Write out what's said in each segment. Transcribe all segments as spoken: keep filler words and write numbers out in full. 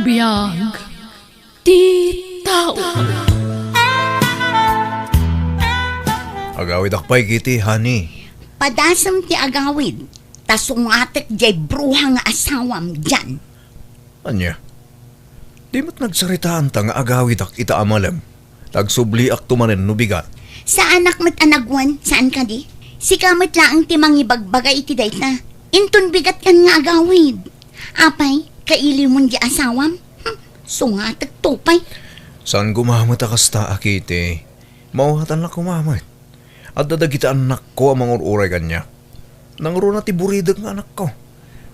Biag ti tao. Agawidak pay, Kitty, honey. Padasem ti agawid, ta sungatek diay bruha nga asawam, Jan. Ania? Di met nagsaritaanta nga agawidak ita a malem. Tagsubli ak to manen no bigat. Saanak met a nagwan, saan kadi? Sika met laeng ti mangibagbaga iti dayta. Inton bigat kan nga agawid. Apay, kailiwmon diay asawam? Hm, sungatek to pay. Saan koma met a kasta, a Kitty. Mawatannak koma met. Adda dagiti annakko a mangur-uray kaniak. Nangruna ti buridek nga anakko.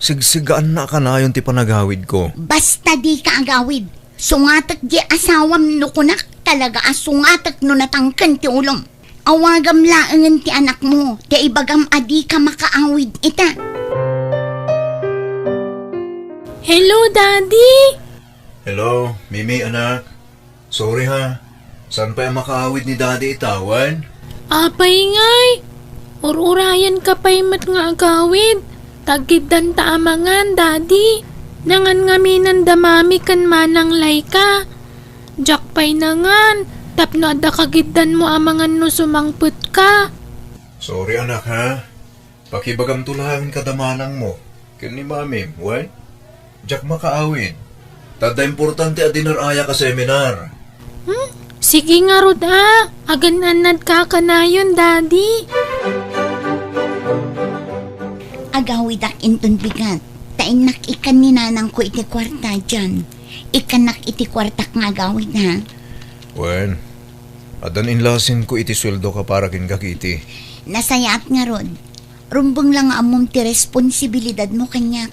Sigsigaanna a kanayon ti panagawidko. Basta dika agawid. Sungatek diay asawam no kunak, talaga a sungatek no natangken ti ulom. Awagam laengen ti anakmo, ta ibagam a dika makaawid ita. Hello, Daddy! Hello, Mimi, anak. Sorry ha. Saan pay a makaawid ni Daddy ita, wen? Apay ngay? Ur-urayenka pay met nga agawid. Taggiddanta a mangan, Daddy. Nangan ngamin da Mami ken Manang Laika. Diak pay nangan, tapno adda kagiddanmo a mangan no sumangpetka. Sorry, anak, ha? Pakibagamto laeng kada manangmo ken ni mamim, wen? Diak makaawid. Ta adda importante a dinar-ayak a seminar. Hmm? Sige ngarud a, agan-annadka kanayon, Daddy. Agawidak inton bigat, ta innak ikkan ni nanangko iti kuarta, Jan. Ikkannak iti kuartak nga agawid, ha? Wen, addan inlasinko iti sueldoka para kenka, Kitty. Nasayaat ngarud. Rumbeng la nga ammom ti responsibilidadmo kaniak.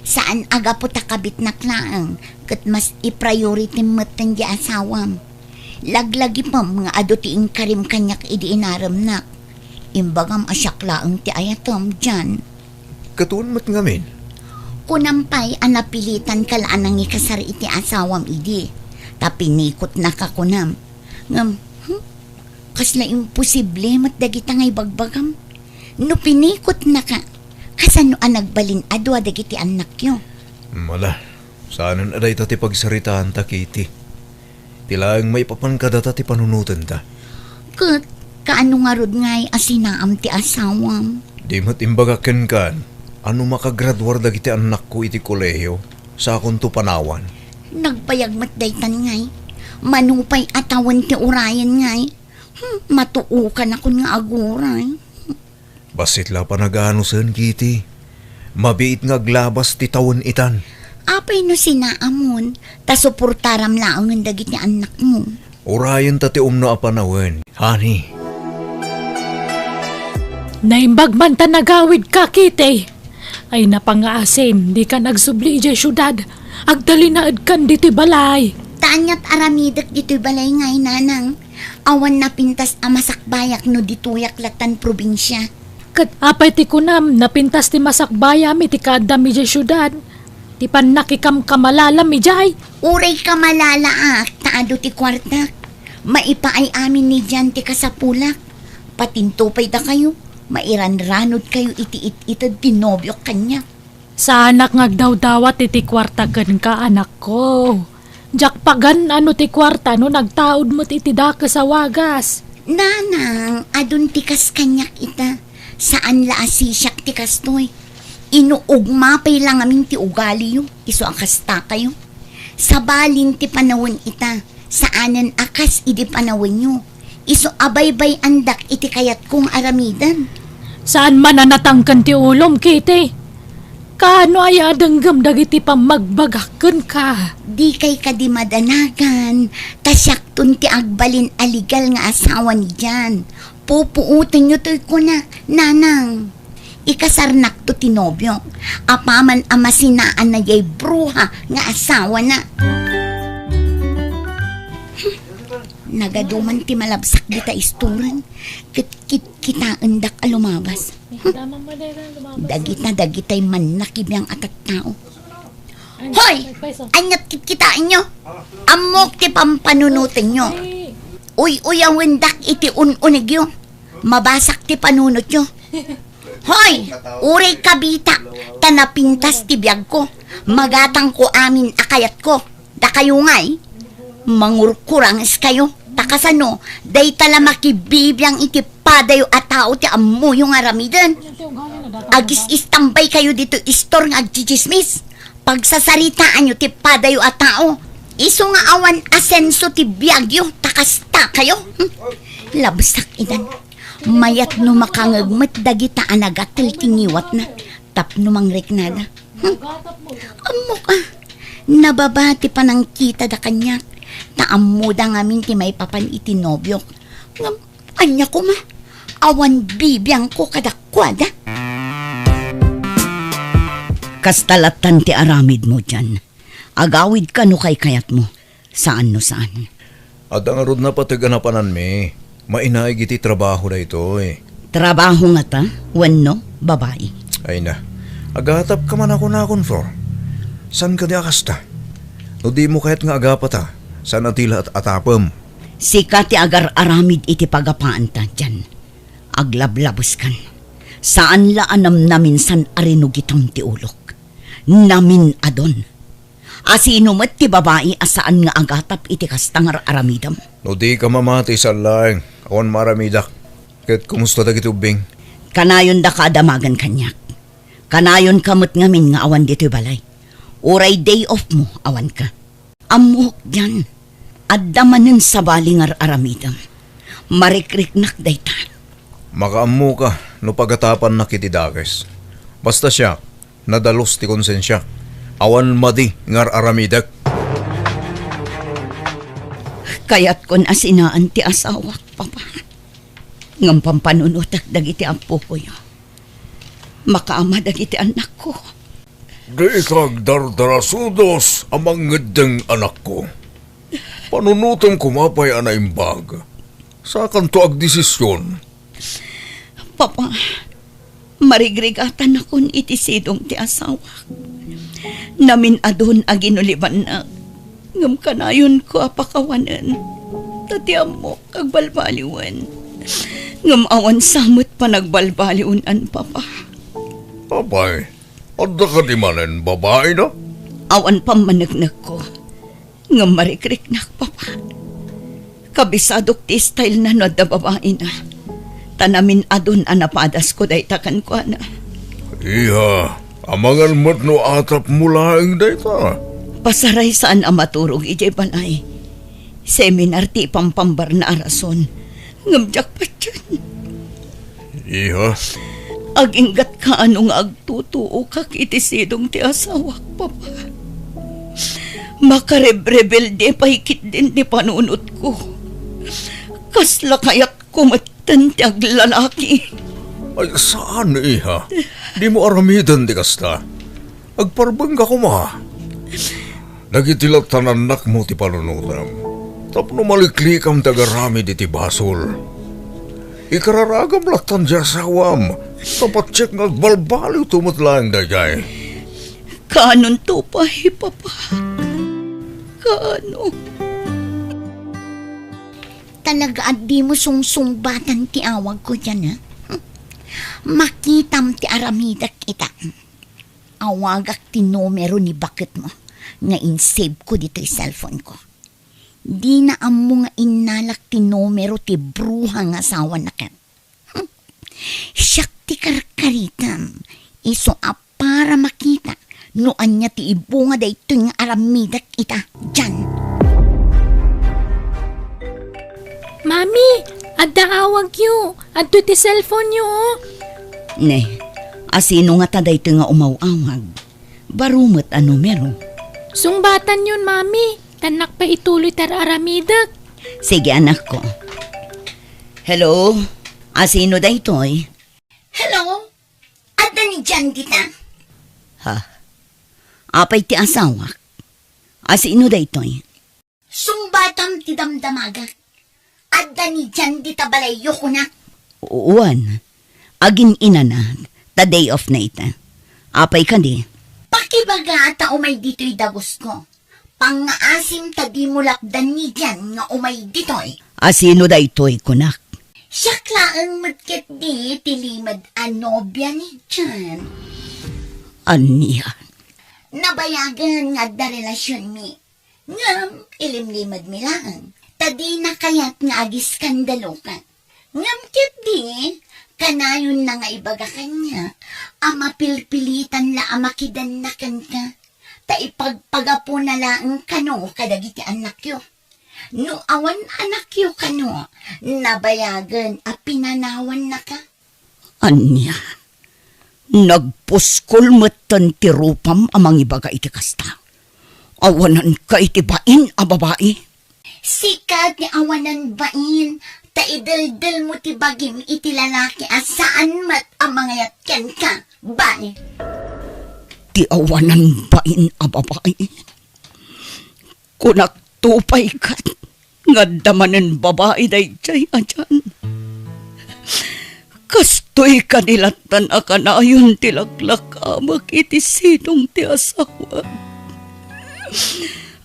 Saan a gapu ta kabitnak laeng, ket mas i-priority met diay asawam. Laglagipem nga adu ti inkarim kaniak idi inaremnak. Imbagam a siak laeng ti ayatem, Jan. Ket wen met ngamin? Kunam pay a napilitanka la a nangikasar iti asawam idi, ta pinikotnaka kunam. Ngem, hmm, kasla imposible met dagita nga ibagbagam. No pinikotnaka, kasano a nagbalin a dua dagiti annakyo? Mala, saanen a dayta ti pagsaritaanta, Kitty. Ti laeng maipapan kadata ti panunotenta. Ket kaano ngarud ngay a sinaam ti asawam? Di met imbagak kenka a no makagraduar dagiti annakko iti kolehio, sakonto panawan. Nagbayag met daytan ngay. Mano pay a tawen ti urayen ngay. Hmm, matuokanakon nga aguray. Bassit la panaganusen, Kitty. Mabiit nga aglabas ti tawen itan. Apay no sinaamon, ta suportaram laengen dagiti annakmo. Urayenta ti umno a panawen, honey. Naimbag man ta nagawidka, Kitty. Ay, napangaasim, dika nagsubli idiay siudad. Agtalinaedkan ditoy balay. Ta aniat aramidek ditoy balay ngay, nanang? Awan napintas a masakbayak no ditoyak latan probinsia. Ket apay ti kunam, napintas ti masakbayam iti kaaddam idiay siudad? Ti pannakikamkamalalam idiay? Uray kamalalaak, ta adu ti kuartak. Maipaay amin ni Jan ti kasapulak. Patinto pay dakayo, mairanranodkayo iti it-ited ti nobiok kaniak. Saanak nga agdawdawat iti kuarta kenka, anakko. Diak pagan-an no ti kuarta no nagtaud met iti dakes a wagas. Nanang, adun ti kas kaniak ita. Saan la a sisiak ti kastoy. Inuugma pay la ngamin ti ugaliyo, isu a kastakayo. Sabalin ti panawen ita, saanen a kas idi panawenyo. Isu a baybay-andak iti kayatko nga aramiden. Saan man a natangken ti ulom, Kitty. Kaano aya a denggem dagiti pammagbagak kenka? Dikay kadi madanagan, ta siakton ti agbalin a legal nga asawa ni Jan. Pupuotenyo toy kunak, nanang. Ikasarnakto ti nobiok, apaman a masinaanna diay bruha nga asawana. Hmm, nagaduman ti malabsak dita istoren, ket kitkitaendak a lumabas. Hmm, dagita, dagitay mannakibiang a tattao. Hoy! Aniat kitkitaenyo? Ammok ti pampanunotenyo. Uy-uyawendak iti un-unegyo. Mabasak ti panunotyo. Hoy! Uray kabita, ta napintas ti biagko. Magatangko amin a kayatko. Dakayo ngay, mangurkurangeskayo. Ta kasano, dayta la makibibiang iti padayo a tao ti ammoyo nga aramiden. Agis-istambaykayo ditoy istor nga agtsitsismis. Pagsasaritaanyo ti padayo a tao. Isu nga awan asenso ti biagyo, ta kastakayo. Hmm? Labsak idan. Mayat no makangeg met dagita a nagatel ti ngiwatna tapno mangriknada. Hmm? Ammok a, nababa ti panangkitada kaniak, ta ammoda ngamin ti maipapan iti nobiok. Ngem ania koma, awan bibiangko kadakuada. Kasta lattan ti aramidmo dian. Agawidka no kaykayatmo. Saan no saan. Adda ngarud napateg a napananmi. Mainaig iti trabaho daytoy. Trabaho ngata? Wenno babai? Ay na. Agatapka man a kunakon, Flor. Saan kadi a kasta? No dimo kayat nga agapata, saan a ti la at-, atapem? Sika ti agar-aramid iti pagapaanta, dian. Aglablabeskan. Saan la a namnaminsan a rinugitam ti ulok. Namin-adon. Asino met ti babai a saan nga agatap iti kasta nga ar-aramidem? No dika mamati, saan laeng, awan maaramidak. Ket kumusta dagiti ubbing? Kanayon daka a damagen kaniak. Kanayonka met ngamin nga awan ditoy balay. Uray day off mo, awanka. Ammok dian, adda manen sabali nga ar-aramidem. Marikriknak dayta. Makaammoka no pagatapannak iti dakes. Basta siak, nadalus ti konsensiak. Awan madi nga ar-aramidek. Kayatkon a sinaan ti asawak, Papa. Ngem pampanunotek dagiti appokoyo. Makaama dagiti annakko. Dika agdardarasudos a mangeddeng, anakko. Panunotem koma pay a naimbag. Saakanto agdesision. Papa, marigrigatanakon iti sidong ti asawak. Namin-adon a ginulibannak. Ngem kanayonko a pakawanen. Ta ti ammok agbalbaliwen. Ngem awan sa met panagbalbaliwen, Papa. Apay, adda kadi manen babaina? Awan pammaneknekko. Ngem marikriknak, Papa. Kabisadok ti style na no adda babaina. Ta namin-adon a napadasko dayta kenkuana. Iha, amangan met no atapmo laeng dayta. Pasaray saan a maturog idiay balay. Seminar ti ipampambarna a rason. Ngem diak patien. Iha? Aginggatka no nga agtutuokak iti sidong ti asawak, Papa. Makarebrebelde pay ketdin ti panunotko. Kasla kayatko metten ti aglalaki. Ay, saan, iha. Dimo aramiden ti kasta. Agparbengka koma. Dagiti lattan annakmo ti panunotem. Tapno maliklikam ti agaramid iti basol. Ikararagam lattan ti asawam. Ta patiek nga agbalbaliwto met laeng daydiay. Kaanonto pay, Papa? Kaano? Talaga a dimo sungsungbatan ti awagko dian, a? Makitam ti aramidek ita. Awagak ti numero ni baketmo nga insave ko ditoy cellphone ko. Dina ammo nga innalak ti numero ti bruha nga asawana ket. Hmm. Siak ti karkaritam, isu a para makita no ania ti ibunga daytoy nga aramidek ita, Jan. Mami, adda awagyo. Adto ti cellphone-yo, o. Ne, asino ngata daytoy nga umaw-awag? Baro met a numero. Sungbatanyon, Mami. Tannak pay ituloy ti ar-aramidek. Sige, anakko. Hello? Asino daytoy? Hello? Adda ni Jan dita? Ha? Apay ti asawak? Asino daytoy? Sungbatam ti damdamagak. Adda ni Jan dita balayyo, kunak. Wen, agin-inana, ta day off na ita. Apay kadi? Pakibaga ta umay ditoy dagusko. Pangngaasim ta dimo lapdan ni Jan nga umay ditoy. Asino daytoy, kunak? Siak laeng met ketdi ti limed a nobia ni Jan. Ania? Nabayagen nga adda relasionmi. Ngem ilimlimedmi laeng, ta dina kayat nga agiskandaloka. Ngem ketdi, kanayonna nga ibaga kaniak a mapilpilitan la a makidanna kenka, ta ipagpagapuna laeng kano kadagiti annakyo. No awan annakyo kano, nabayagen a pinanawannaka. Ania? Nagpuskol metten ti rupam a mangibaga iti kasta. Awananka iti bain a babai. Sika ti awanan bain, ta ideldelmo ti bagim iti lalaki a saan met a mangayat kenka. Bye. Ti awanan bain a babai. Kunak to pay ket nga adda manen babai daydiay a dian. Kastoy kadi lattan a kanayon ti laklakamek iti sidong ti asawak.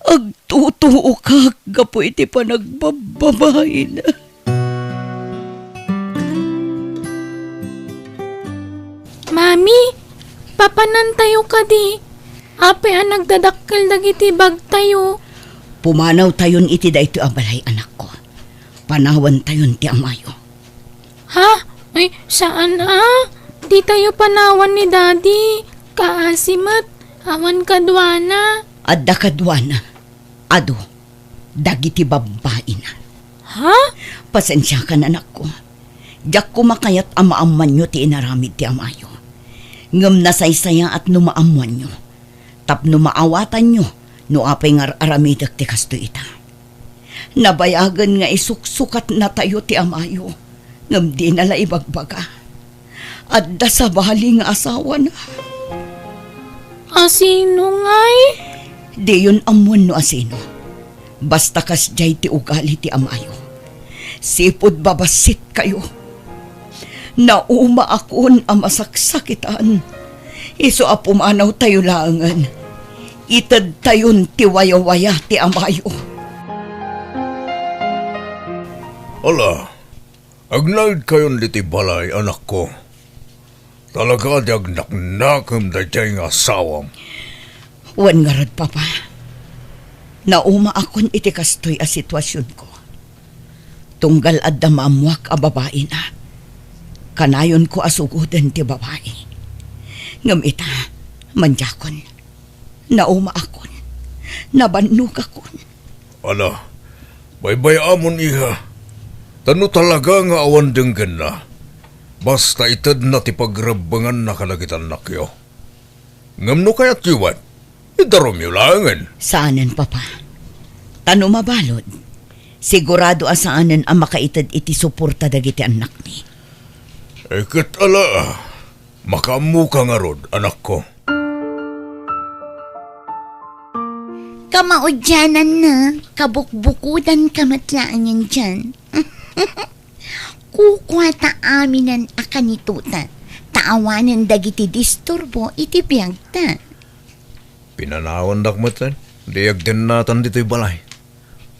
Agtutuokak gapu iti panagbababaina. Mami, papanantayo kadi. Apay a nagdadakkel dagiti bagtayo? Pumanawtayon iti daytoy a balay, anakko. Panawantayon ti amayo. Ha? Ay, saan a? Ditayo panawan ni Daddy. Kaasi met, awan kaduana. Adda kaduana. Adu, dagiti babbaina. Ha? Pasensiakan, anakko. Diak koma kayat a maammoanyo ti inaramid ti amayo. Ngem nasaysayaat no maammoanyo. Tapno maawatanyo no apay nga ar-aramidek ti kastoy ita. Nabayagen nga isuksukatnatayo ti amayo, ngem dina la ibagbaga. Adda sabali nga asawana. Asino ngay? Diyon ammoen no asino. Basta kasdiay ti ugali ti amayo. Sipud babassit kayo. Naumaakon a masaksakitan. Isu a pumanawtayo laengen. Itedtayon ti wayawaya ti amayo. Ala, agnaedkayon ditoy balay, anakko. Talaga ti agnaknakem daydiay nga asawam. Wen ngarud, Papa. Naumaakon iti kastoy a situasionko. Tunggal adda maammoak a babaina, kanayonko a sugoden ti babai. Ngem ita, mandiakon. Naumaakon. Nabannogakon. Ala, baybay-amon, iha. Ta no talaga nga awan denggenna, basta itedna ti pagrebbenganna kadagiti annakyo. Ngem no kayatyo met, idarumyo laengen. Saanen, Papa. Ta no mabalud, sigurado a saanen a makaited iti suporta dagiti annakmi. Eh, ket ala, makaammoka ngarud, anakko. Kamaudiananna, kabukbukodanka met laengen dian. Kukuata aminen a kanitota, ta awanen dagiti disturbo iti biagta. Pinanawandak met, eh. Di agdennatan ditoy balay.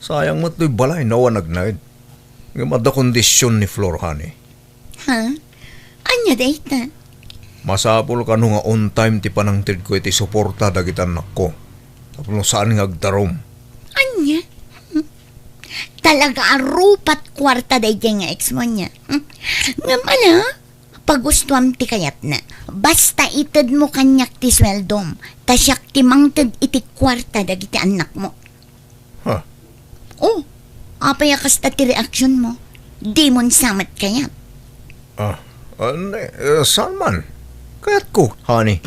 Sayang met toy balay no awan agnaed. Ngem adda kondision ni Flor, honey. Ha? Ania dayta? Masapul kano nga on time ti panangtedko iti suporta dagiti annakko. Tapno saan nga agdarum. Ania? Hmm? Talaga a rupat kuarta daydiay nga ex mo, ania? Hmm? Ngem ala, pagustuam ti kayatna. Basta itedmo kaniak ti sueldom, ta siak ti mangted iti kuarta dagiti annakmo. Ha? Oh, apay a kasta ti reaksionmo? Dimon sa met kayat? Ah, ah, ne, eh, saan man? Kayatko, honey.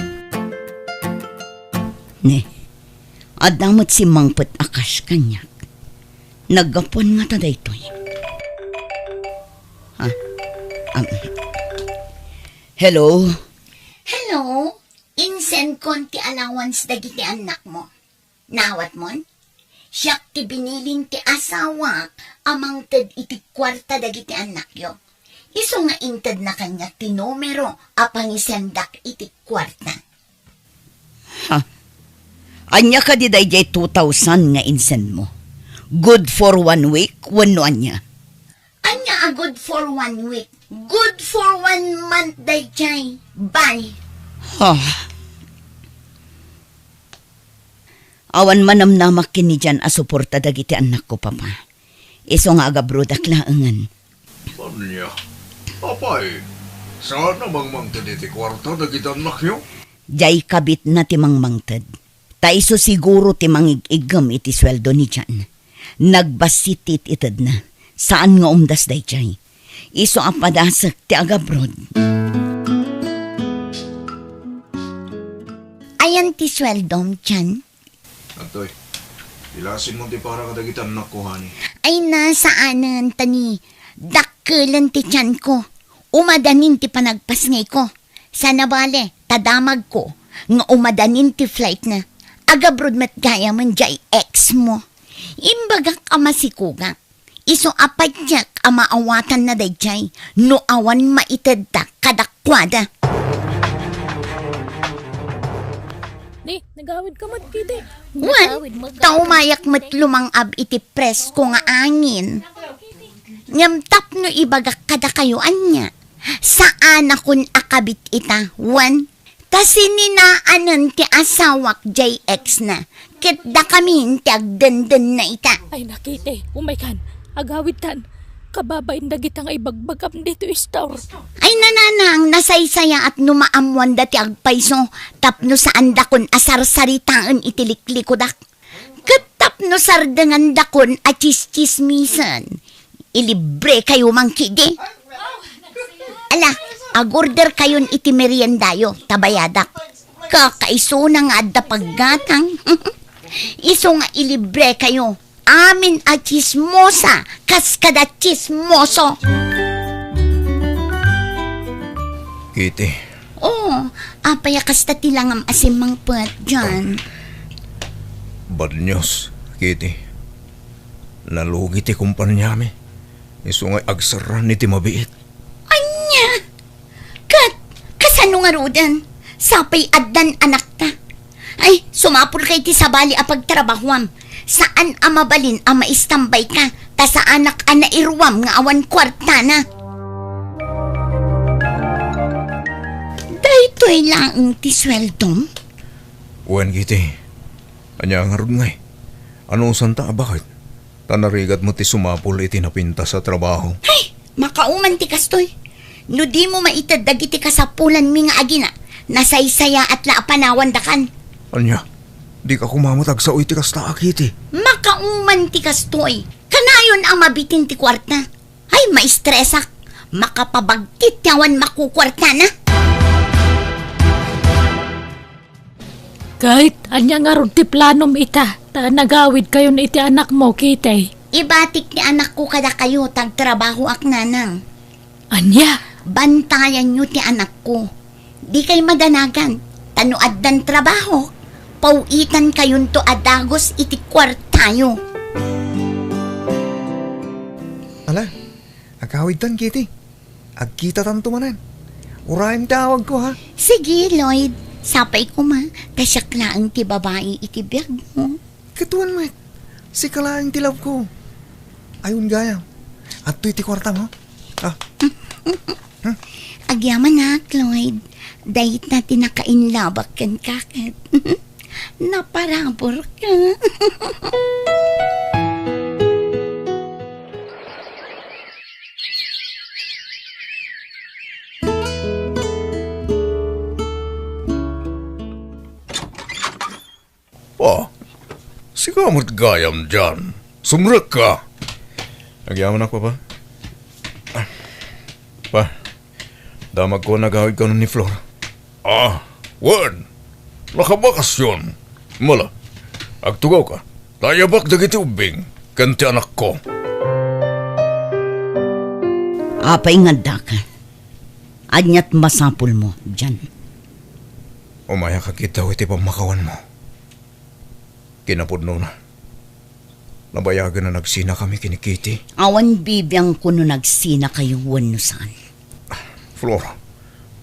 Ne, adda met simmangpet a cash kaniak. Naggapuan ngata daytoy. Ah, am, hello? Hello? Insendkon ti allowance dagiti annakmo. Naawatmon? Siak ti binilin ti asawak a mangted iti kuarta dagiti annakyo. Isu nga intedna kaniak ti numero a pangisendak iti kuarta. Ha? Ania kadi daydiay two thousand nga insendmo? Good for one week wenno ania? Ania a good for one week? Good for one month daydiay. Bye. Ha? Awan manamnamak ken ni Jan a suporta dagiti annakko, Papa. Isu nga agabrodak laengen. Ania? Apay, saan a mangmangted iti kuarta dagiti annakyo? Diay kabitna ti mangmangted. Ta isu siguro ti mangig-iggem iti sueldo ni Jan. Nagbassit ti it-itedna. Saan nga umdas daydiay. Isu a padasek ti agabrod. Ayan ti sueldom, Jan? Adtoy, ilasin mo ti para kadagiti annakko, honey. Ay, na, saanen, ta ni dakkelen ti tianko. Umadanin ti panagpasngayko. Sana bale, ta damagko nga umadanin ti flightna. Agabroad met gayamen diay ex mo. Imbagak a masikogak. Isu a patiek a maawatanna daydiay no awan maitedta kadakuada. Ni, nagawid ka met, Kitty. Wen, ta umayak met lumang-ab iti presko nga angin. Ngem tapno ibagak kadakayo, ania, saanakon a kabit ita, wen, ta sininaanen ti asawak diay ex na, ket dakamin ti agdendenna ita. Ay, na, Kitty, umaykan. Agawidtan. Kababain dagita nga ibagbagam ditoy store. Ay, nanang, nasaysayaat no maammoanda ti agpayso tapno saandakon a sarsaritaen iti liklikodak. Ket tapno sardengandakon a tsistsismisen, ilibrekayo man kidi. Ala, agorderkayon iti meriendayo, ta bayadak. Kakaisuna nga adda paggatang. Isu nga ilibrekayo. Amin a tsismosa, kas kada tsismoso. Kitty. Oh, apay a kasta ti langam a simmangpet, Jan? Bad news, Kitty. Nalugi ti kumpaniami. Isu nga agserran iti mabiit. Ania? Ket, kasano ngaruden? Sapay addan anakta. Ay, sumapulka iti sabali a pagtrabahoam. Saan a mabalin a maistambayka, ta saanak a nairuam nga awan kuartana. Daytoy laeng ti sueldom? Wen, Kitty. Ania ngarud ngay? Anusanta a baket? Ta narigat met ti sumapul iti napintas a trabaho. Hay! Makauman ti kastoy. No dimo maited dagiti kasapulanmi nga agina, nasaysayaat la a panawandakan. Ania? Dika koma met agsao iti kasta a, Kitty. Makauman ti kastoy. Kanayon a mabitin ti kuarta. Ay, maistresak. Makapabagtit ti awan makukuartana. Kate, ania ngarud ti planom ita? Ta nagawidkayon iti anakmo, Kitty. Ibatik ti anakko kadakayo, ta agtrabahoak, nanang. Ania? Bantayanyo ti anakko. Dikay madanagan, ta no addan trabaho, paw-itankayonto a dagus iti kuartayo. Ala, agawidtan, Kitty. Agkitatanto manen. Urayem ti awagko, ha? Sige, Lloyd. Sapay koma, ta siak laeng ti babai iti biagmo. Ket wen met, sika laeng ti love ko. Ayon gayam. Adtoy ti kuartam, ha? Ah. Agyamanak, Lloyd. Dayta ti nakainlabak kenka ket naparaburka. Pa, sika met gayam diay. Sumrekka. Agyamanak, Papa. Pa, damagko a nagawidkayo ni Flor. Ah, wen. Nakabakasyon. Mala, agtugawka. Ta ayabak dagiti ubbing ken ti anakko. Apay nga addaka? Aniat masapulmo, Jan? Umayak a kitaw iti pammakawanmo. Kinapudnona, nabayagen a nagsinakami ken ni Kitty. Awan bibiangko no nagsinakayo wenno saan. Flor,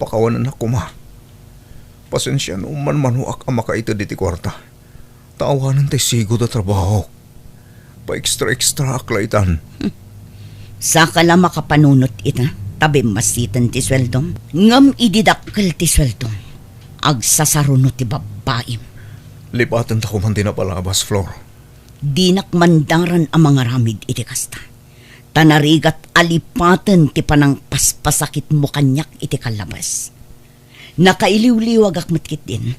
pakawanennak koma. Pasensianom man manoak a makaited iti kuarta. Ta awanen ti sigud a trabahok. Paextra-extraak la itan. Saka la makapanunot ita, ta bimmassiten ti sueldom. Ngem idi dakkel ti sueldom, agsasaruno ti babbaim. Lipatenta koman ti napalabas, Flor. Dinak mandaran a mangaramid iti kasta. Ta narigat a lipaten ti panangpaspasakitmo kaniak iti kallabas. Nakailiwliwagak met ketdin,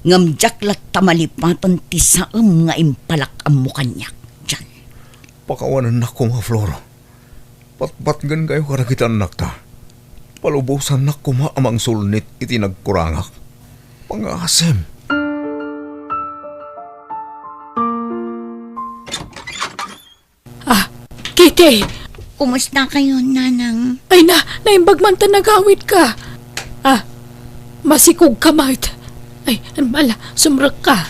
ngem diak latta malipaten ti saem nga impalak-ammo kaniak, John. Pakawanennak koma, Flor. Patpatgenkayo kadagiti annakta. Palubosannak koma a mangsulnit iti nagkurangak. Pangasim. Ah, Kitty! Kumusta kayo, Nanang? Ay na, naimbag man ta nagawid ka. Ah, masikog ka, Mart. Ay, ala, sumrek ka.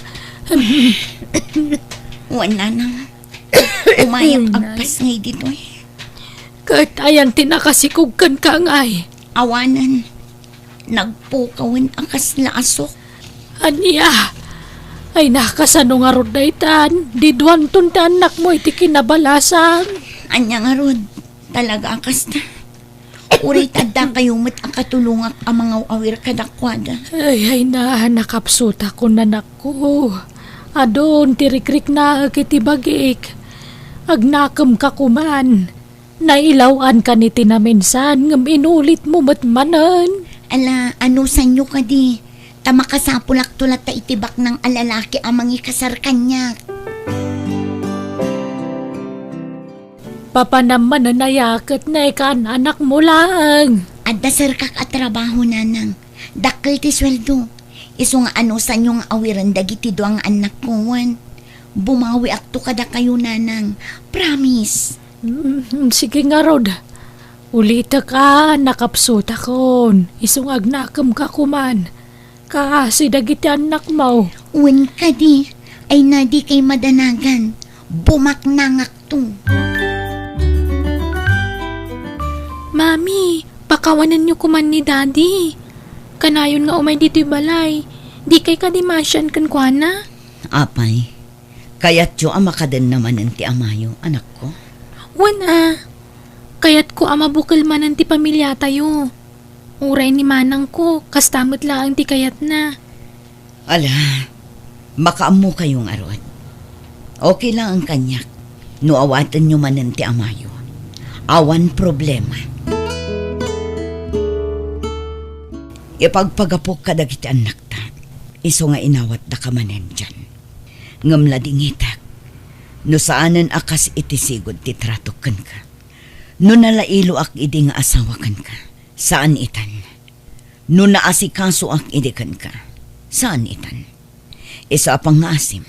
Wen, Nanang. Umayak agpasngay ditoy. Ket ayan ti nakasikog kenka ngay? Awanen. Nagpukawen a kasla asok. Ania? Ay na, kasano ngarud daytan? Diduanton ti annakmo iti kinabalasan. Ania ngarud? Talaga a kasta. Uray ta adda kayo met a katulongak a mangaw-awir kadakuada. Ay, ay na, nakapsutakon, anakko. Adun ti rikriknaek iti bagik. Agnakemka koman. Nailaw-ankan iti naminsan, ngem inulitmo met manen. Ala, anusanyo kadi? Ta makasapulakto latta iti baknang a lalaki a mangikasar kaniak. Papanam manen aya ket naikaan-anakmo laeng. Adda serkak a trabaho, Nanang. Dakkel ti sueldo. Isu nga anusanyo nga awiren dagiti dua nga annakko wen. Bumawiakto kadakayo, Nanang. Promise. Mm, sige ngarud. Ulitek a, nakapsutakon. Isu nga agnakemka koman. Kaasi dagiti annakmo. Wen kadi, ay na dikay madanagan. Bumaknangakto. Mami, pakawanenyo koman ni Daddy. Kanayon nga umay ditoy balay. Dikay kadi maasian kenkuana? Apay, kayatyo a makadenna manen ti amayo, anakko? Wen a, kayatko a mabukel manen ti pamiliatayo. Uray ni manangko, kasta met laeng ti kayatna. Ala, makaammokayo ngarud. Okay laeng kaniak no awatenyo manen ti amayo. Awan problema. Ipagpagapok kadagiti annakta, isu nga inawatdaka manen dian. Ngem ladingitek no saanen a kas iti sigud ti tratok kenka. No nalailoak idi nga asawa kenka, saan itan. No naasikasoak idi kenka, saan itan. Isu a pangngaasim,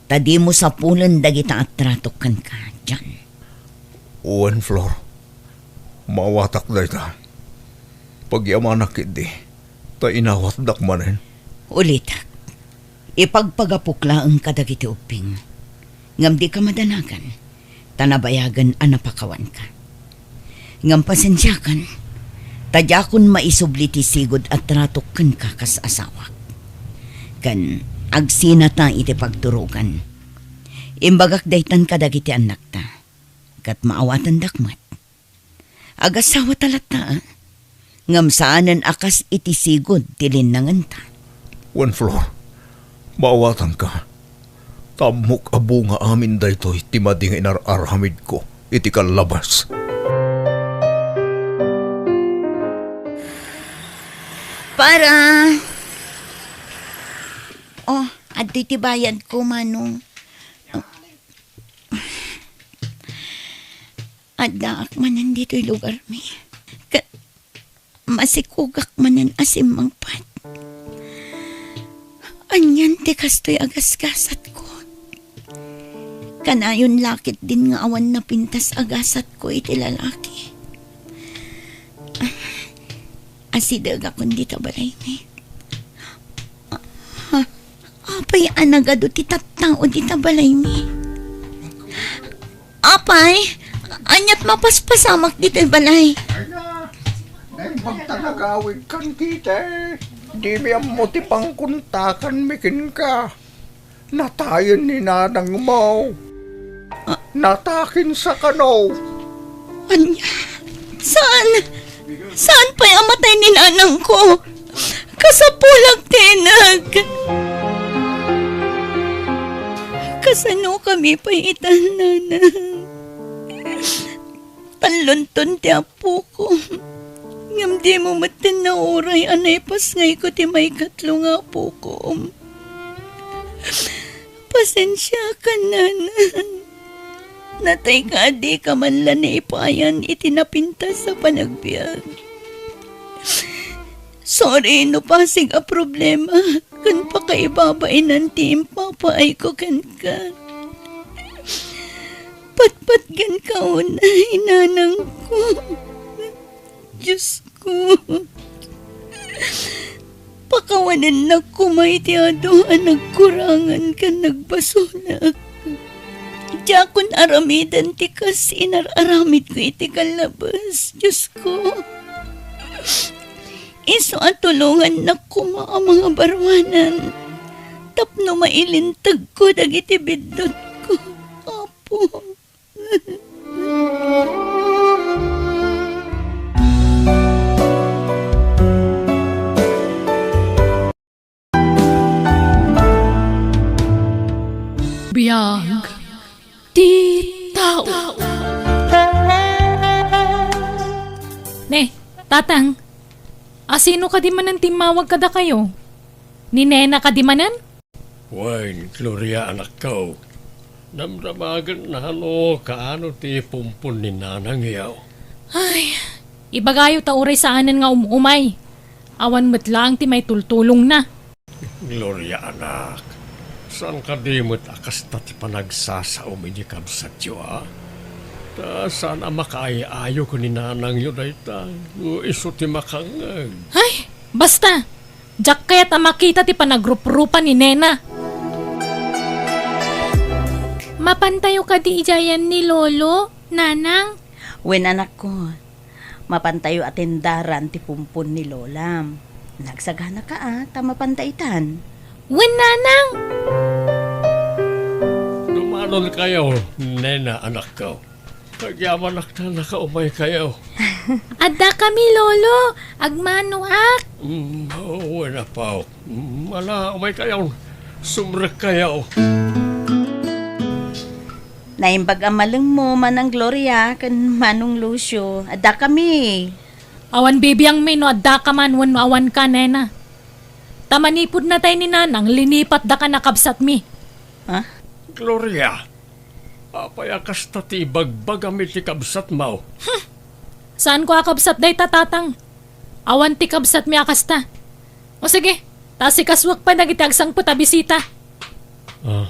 ta dimo sapulen dagita a tratok kenka, John. Wen, Flor, maawatak dayta. Pagyamanak ketdi, ta inawatdak manen. Ulitek, ipagpagapok laeng kadagiti ubbing, ngem dika madanagan, ta nabayagen a napakawanka. Ngem pasensiakan, ta diakon maisubli ti sigud a tratok kenka kas asawak. Ken agsinata iti pagturogan. Imbagak daytan kadagiti annakta, ket maawatendak met. Agasawata latta, a? Ngem saanen a kas iti sigud ti linnangenta. Wen, Flor, maawatanka. Ta ammok a bunga amin daytoy ti madi nga inar-aramidko iti kallabas. Para. Oh, adtoy ti bayadko, Manong. Addaak manen ditoy lugarmi. Ket masikogak manen a simmangpet. Anian ti kastoy a gasgasatko? Kanayon la ketdin nga awan napintas a gasatko iti lalaki. Asidegakon dita balaymi. Ah, apay a nagadu ti tattao dita balaymi? Apay, aniat mapaspasamak ditoy balay? Ay na, naimbag ta nagawidkan, Kitty. Dimi ammo ti pangkontakanmi kenka. Natayen ni nanangmo. Ah. Natakinsa kano. Ania? Saan? Saan pay a matay ni nanangko? Kasapulak ti innak. Kasanokami pay ita, nanang? Tallonton ti apoko. Ngem dimo metten nauray a naipasngayko ti maikatlo nga apoko. Pasensiakan, nanang. Natayka a dika man la naipayan iti napintas a panagbiag. Sorry no pasig a problema ken pakaibabainan ti impapaayko kenka. Patpatgenka unay, nanangko. Diosko, pakawanennak koma iti adu a nagkurangan ken nagbasolak. Diakon aramiden ti kas inar-aramidko iti kallabes, Diosko. Isu a tulongannak koma a mangabaruanan tapno mailintegko dagiti biddutko, Apo. Biag ti tao. Ne, Tatang, asino kadi manen timmawag kadakayo? Ni Nena kadi manen? Wen, Gloria, anakko. Damdamagen nano kaano ti pumpon ni nanangyo. Ay, ibagayo ta uray saanen nga um-umay. Awan met laeng ti maitultulongna. Gloria, anak, saan kadi met a kasta ti panagsasaom idi kabsatyo, a? Ta saan a makaay-ayo ken ni nanangyo dayta, no isu ti makangngeg. Ay, basta! Diak kayat a makita ti panagruprupa ni Nena. Mapantayo kadi idiayen ni Lolo, Nanang? Wen, anakko. Mapantayo a tendaran ti pumpon ni Lolam. Nagsaganaka a ta mapanta itan. Wen, Nanang! Dumanonkayo, Nena, anakko. Agyamanak ta nakaumaykayo. Addakami, Lolo. Agmanoak. Mm, wen, apo. Mm, ala, umaykayo. Sumrekkayo. Naimbag a malengmo, Manang Gloria, ken Manong Lucio. Addakami. Awan bibiangmi no addaka man wenno awanka, Nena. Ta manipud natay ni Nanang, linipatdaka a kabsatmi. Ha? Gloria, apay a kasta ti ibagbagam iti kabsatmo? Hmm. Saanko a kabsat dayta, Tatang. Awan ti kabsatmi a kasta. O sige, ta asikasuek pay dagiti agsangpet a bisita. Ah,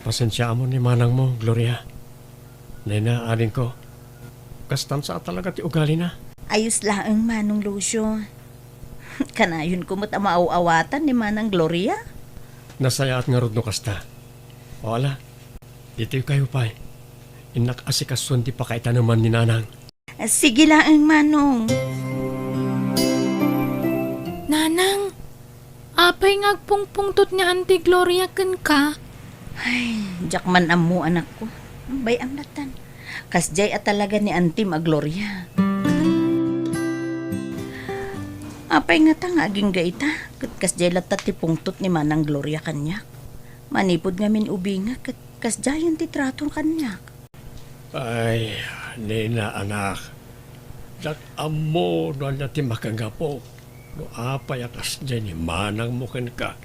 pasensiaam ni manangmo, Gloria. Nena, adingko. Kastan sa talaga ti ugalina. Ayos laeng, Manong Lucio. Kanayonko met a maaw-awatan ni Manang Gloria. Nasayaat ngarud no kasta. O ala, ditoykayo pay. Innak asikasuen ti pakaitaneman ni Nanang. Sige laeng, Manong. Nanang, apay nga agpungpungtot ni Auntie Gloria kenka? Ay, diak man ammo, anakko. Bay-am lattan. Kasdiay a talaga ni Antim a Gloria. Apay ngata nga agingga ita, ket kasdiay latta ti pungtot ni Manang Gloria kaniak. Manipud ngamin ubingak, ket kasdiayen ti trato kaniak. Ay, Nena, anak, diak ammo no ania ti makagapu, no apay a kasdiay ni manangmo kenka.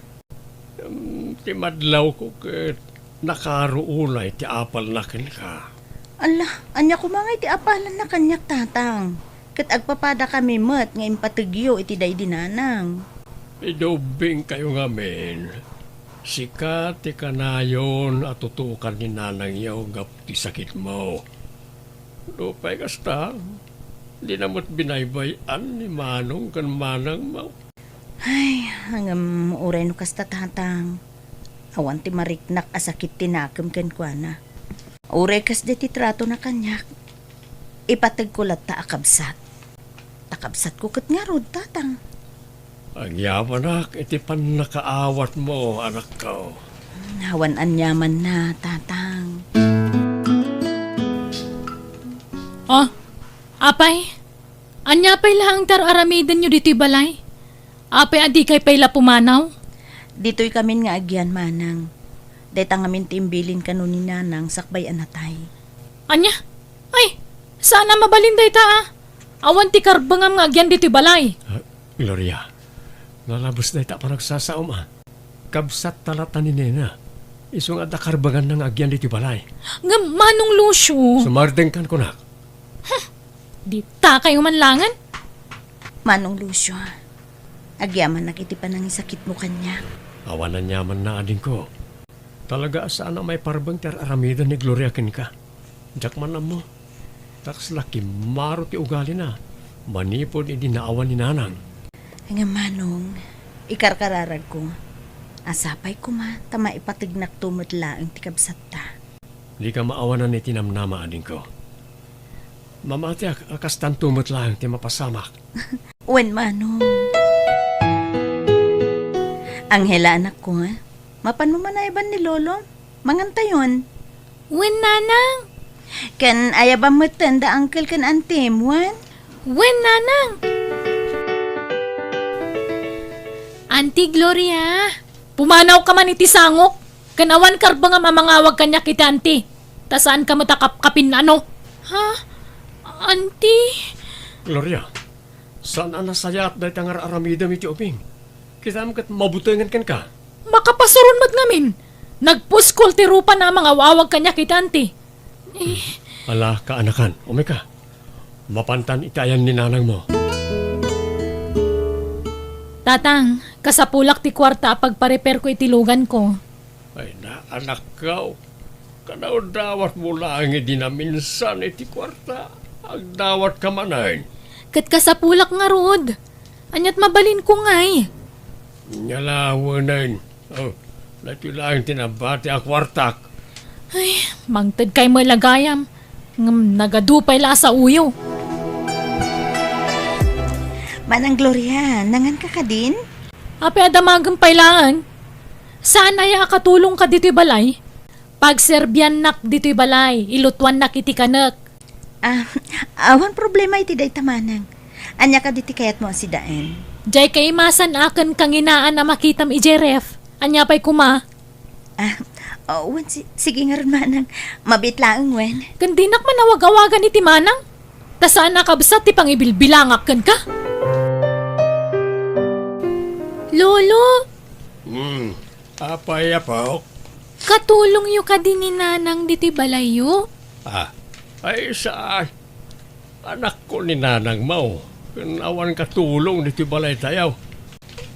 Em, ti madlawko ket nakaro unay ti apalna kenka. Ala, ania koma ngay ti apalanna kaniak, Tatang? Ket agpapadakami met nga impategyo iti daydi nanang. Idi ubbingkayo ngamin, sika ti kanayon a tutukan ni nanangyo gapu ti sakitmo. Nupay kasta, dina met binaybay-an ni manong ken manangmo. Ay, ngem uray no kasta, Tatang, awan ti mariknak a sakit ti nakem kenkuana. Uray kasdi ti tratona kaniak, ipategko latta a kabsat. Ta kabsatko ket ngarud, Tatang. Agyamanak iti pannakaawatmo, anakko. Awan aniamanna, Tatang. Ah, apay, ania pay laeng ti ar-aramidenyo ditoy balay? Apay a dikay pay la pumanaw? Ditoykamin nga agian, manang. Dayta ngamin ti imbilin kano ni Nanang sakbay a natay. Ania? Ay, saan a mabalin dayta, a. Awan ti karbengam nga agyan ditoy balay. Ah, Gloria, nalabes dayta a panagsasaom, a. Kabsatta latta ni Nena. Isu nga adda karbenganna nga agyan ditoy balay. Ngem, Manong Lucio. Sumardengkan, kunak. Hmm, ditakay man laengen. Manong Lucio, agyamanak iti panangisakitmo kaniak. Awan aniamanna, adingko. Talaga a saan a maiparbeng ti ar-aramiden ni Gloria kenka. Diak man ammo. Ta kasla kimmaro ti ugalina manipud idi naawan ni Nanang. Ngem, Manong, ikarkararagko a sapay koma ta maipategnakto met laeng ti kabsatta. Dika maawanan iti namnama, adingko. Mamatiak a kastanto met laeng ti mapasamak. Wen, Manong. Angela, anakko, mapanmo man ayaban ni Lolo? Mangantayon. Wen, Nanang. Ken ayabam metten da uncle ken auntie-m, wen? Wen, Nanang. Auntie Gloria, pumanawka man iti sangok, ken awan karbengam a mangawag kaniak iti auntie, ta saanka met a kapkapin, ano? Ha? Auntie? Gloria, saan a nasayaat dayta nga ar-aramidem iti ubing. Kitam ket mabutengen kenka. Makapasuron met ngamin. Nagpuskol ti rupana a mangaw-awag kaniak iti auntie. Eh. Ala, kaanakan, umay ka. Mapantan iti ayan ni nanangmo. Tatang, kasapulak ti kuarta a pagparepairko iti luganko. Ay, na, anakko. Kadawdawatmo laeng idi naminsan iti kuarta. Agdawatka manen. Ket kasapulak ngarud. Aniat mabalinko ngay? Nia la, wenen. Oh, daytoy laeng ti nabati a kuartak. Ay, mangtedkay met la gayam. Ngem nagadu pay la a saoyo. Manang Gloria, nanganka kadin? Apay a damagem pay laeng? Saan aya a katulongka ditoy balay? Pagserbiannak ditoy balay, ilutuannak iti kanek. Ah, awan problema iti dayta, manang. Ania kadi ti kayatmo a sidaen? Diay kaimasan a ken kanginaan a makitam idiay ref. Ania pay koma? Ah, oh, wen, si-, sige ngarud, manang. Mabiit laeng, wen. Ken dinak man awag-awagan iti manang. Ta saan a kabsat ti pangibilbilangak kenka. Lolo! Hmm. Apay, apok? Katulongyo kadi ni nanang ditoy balayyo? Ah, ay, saan. Anakko ni nanangmo, ken awan katulong ditoy balaytayo.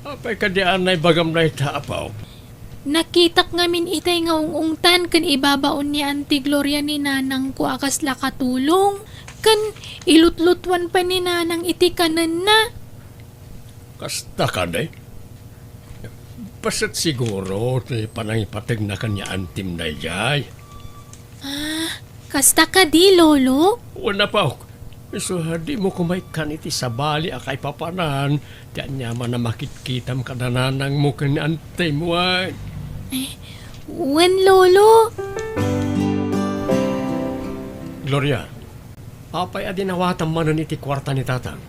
Apay kadi a naibagam dayta, apok? Nakitak ngamin itay nga ung-ungtan ken ibabaon ni Auntie Gloria ni nanangko a kasla katulong, ken ilutlutuan pay ni nanang iti kanenna. Kasta kadi? Paset siguro ti panangipategna ken ni auntie-m daydiay. Ah, kasta kadi, Lolo? Wen, apok. Isu a dimo koma ikkan iti sabali a kaipapanan ti aniaman a makitkitam kada nanangmo ken ni auntie-mo, ay. Eh, wen, Lolo. Gloria, apay a dinawatam manen iti kuarta ni tatang?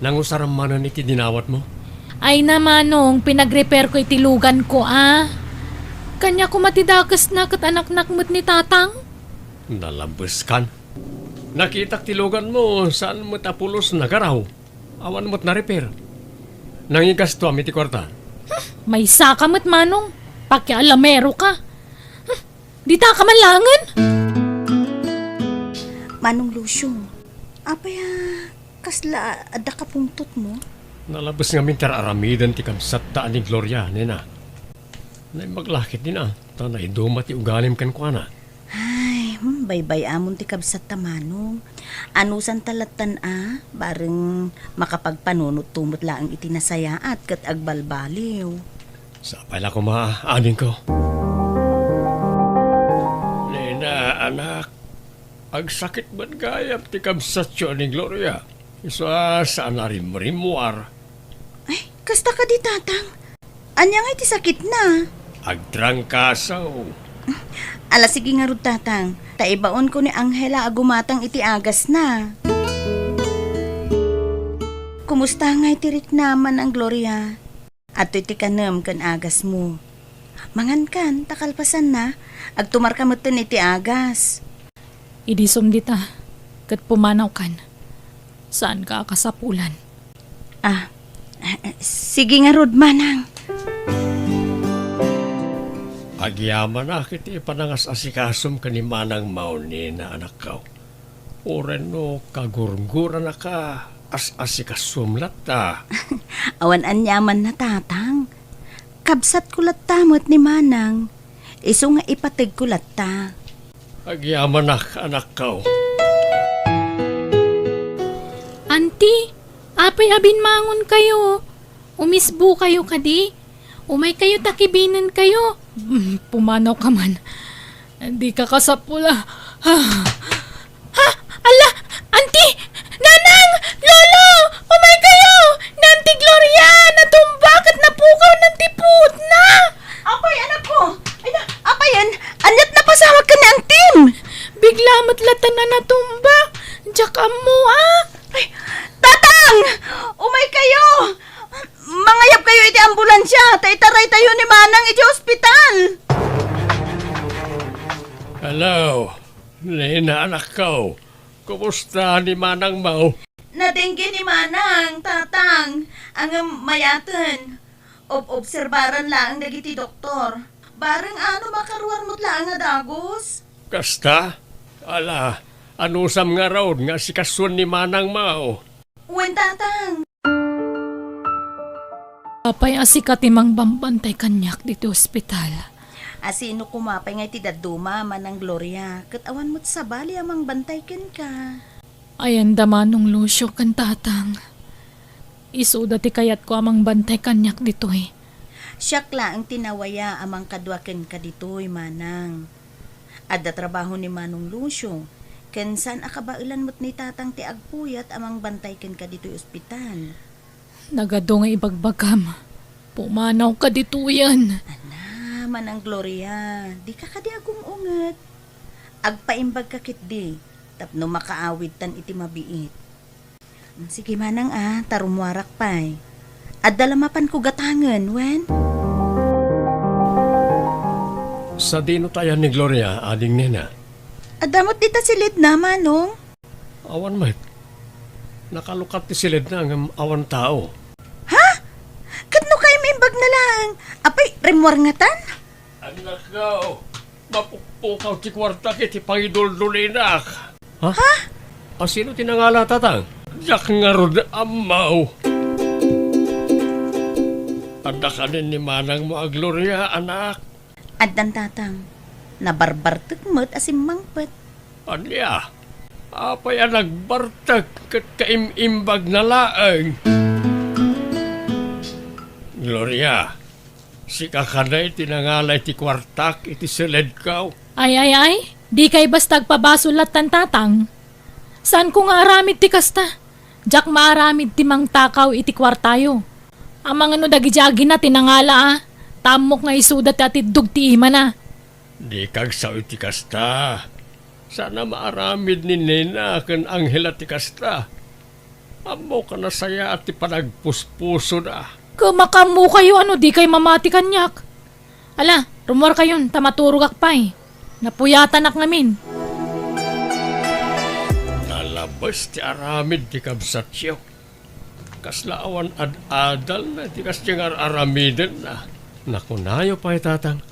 Nangusaram manen iti dinawatmo? Ay na, manong, pinagrepairko iti luganko, a. Kaniak koma ti dakesna ket anaknak met ni tatang. Nalabeskan. Nakitak ti luganmo, saan met a pulos nagaraw. Awan met narepair. Nangigastoam iti kuarta. Hmm, maysaka met, manong. Pakialameroka. Hmm, ditaka man laengen. Manong Lucio, apay a kasla adda kapungtotmo? Nalabes ngamin ti ar-aramiden ti kabsatta a ni Gloria, nena. Naimbag la ketdin a, ta naiduma ti ugalim kenkuana. Ay, hmm, baybay-amon ti kabsatta, manong. Anusanta lattan a, bareng makapagpanunotto met laeng iti nasayaat ket agbalbaliw. Sapay la koma, adingko. Nena, anak, agsakit met gayam ti kabsatyo a ni Gloria. Isu a saan a rimrimmuar. Ay, kasta kadi, tatang? Ania ngay ti sakitna? Agtrangkaso. Ala, sige ngarud, tatang. Ta ibaonko ni Angela a gumatang iti agasna. Kumusta ngay ti riknam, Manang Gloria? Adtoy ti kanem ken agasmo. Mangankan, ta kalpasanna, agtumarka metten iti agas. Idisum dita, ket pumanawkan. Saanka a kasapulan. Ah, sige ngarud, Manang. Agyamanak iti panangas-asikasum ken ni Manang Mao, Nena, anakko. Uray no kagurguranaka, as-asikasum latta. Awan aniamanna, Tatang. Kabsatko latta met ni Manang. Isu nga ipategko latta. Agyamanak, anakko. Anti, apay a binmangonkayo? Umisbokayo kadi? Umaykayo ta kibinenkayo. Mm, pumanawka man. Dika kasapul a. Ha? Ha? Ala! Anti! Nanang! Lolo! Umaykayo! Ni Anti Gloria! Natumba ket napukawnan ti puotna! Apay, anakko? Ay na, apayen? Ania't napasawak ken ni Antim? Bigla met latta a natumba. Diak ammo, a. Ay, Tatang! Umaykayo! Mangayabkayo iti ambulansia, ta itaraytayo ni Manang iti ospital. Hello, Nena, anakko. Kumusta ni Manang Mao? Nadengge ni Manang, Tatang. Ngem mayaten. Ob-obserbaran laeng dagiti doktor. Bareng a no makaruar met laeng a dagus. Kasta? Ala, anusam ngarud nga asikasuen ni Manang Mao? Wen, Tatang. Apay a sika ti mangbambantay kaniak ditoy ospital? A sino koma pay nga iti dadduma, Manang Gloria, ket awan met sabali a mangbantay kenka? Ayan da Manong Lucio ken Tatang. Isuda ti kayatko a mangbantay kaniak ditoy. Siak laeng ti nawaya a mangkadua kenka ditoy, Manang. Adda trabaho ni Manong Lucio, ken saan a kabaelan met ni Tatang ti agpuyat a mangbantay kenka ditoy ospital. Nagadu nga ibagbagam, pumanawka ditoyen. Ana, Manang Gloria, dika kadi agung-unget. Agpaimbagka ketdi tapno makaawidtan iti mabiit. Sige, Manang, a, ta rummuarak pay. Adda la mapanko gatangen, wen? Sadino ti ayan ni Gloria, Ading Nena? Adda met dita silidna, Manong. Awan met. Nakalukat ti silidna ngem awan tao. Ha? Ket no kayat imbagna laeng, apay, rimmuar ngatan? Anakko, mapukpukaw ti kuartak iti pangiduldulinak. Ha? Ha? A sino ti nangala, Tatang? Diak ngarud ammo. Adda kanen ni manangmo a Gloria, anak? Addan, Tatang. Nabarbartek met a simmangpet. Ania? Apay a nagbartek ket kaim-imbagna laeng? Gloria, sika kadi ti nangala iti kuartak iti silidko? Ay, ay, ay, dikay basta agpabasol lattan, Tatang. Saanko nga aramid ti kasta. Diak maaramid ti mangtakaw iti kuartayo. Amangan no dagiti agina ti nangala a, ta ammok nga isuda ti atiddog ti imana. Dika agsao iti kasta. Saan a maaramid ni Nena ken Angela ti kasta. Ammok a nasayaat ti panagpuspusoda. Ket makaammokayo a no dikay mamati kaniak. Ala, rummuarkayon ta maturogak pay. Napuyatanak ngamin. Nalabes ti aramid ti kabsatyo. Kasla awan ad-adalna ti kasdiay nga ar-aramidenna. Nakunayo pay, Tatang.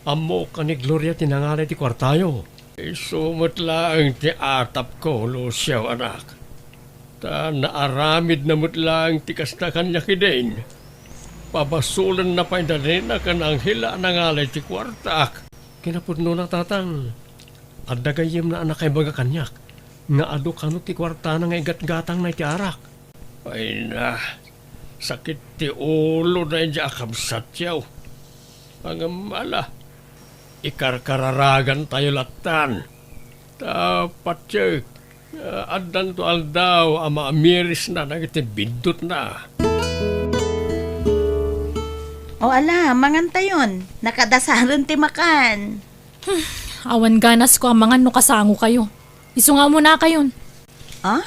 Ammok a ni Gloria ti nangala iti kuartayo. Isu met laeng ti atapko, Lucio, anak. Ta naaramidna met laeng ti kasta kaniak idin. Pabasolenna pay da Nena ken Angela a nangala iti kuartak. Kinapudnona, Tatang, adda gayyemna a nakaibaga kaniak nga adu kano ti kuartana nga igatgatangna iti arak. Ay na, sakit ti ulo daydiay a kabsatyo. Ngem ala, ikarkararagantayo lattan. Ta patiek, ah, addanto aldaw a maamirisna dagiti biddutna. O ala, mangantayon. Nakadasaren ti makan. Hmm, awan ganasko a mangan no kasangokayo. Isu nga umunakayon. Ah?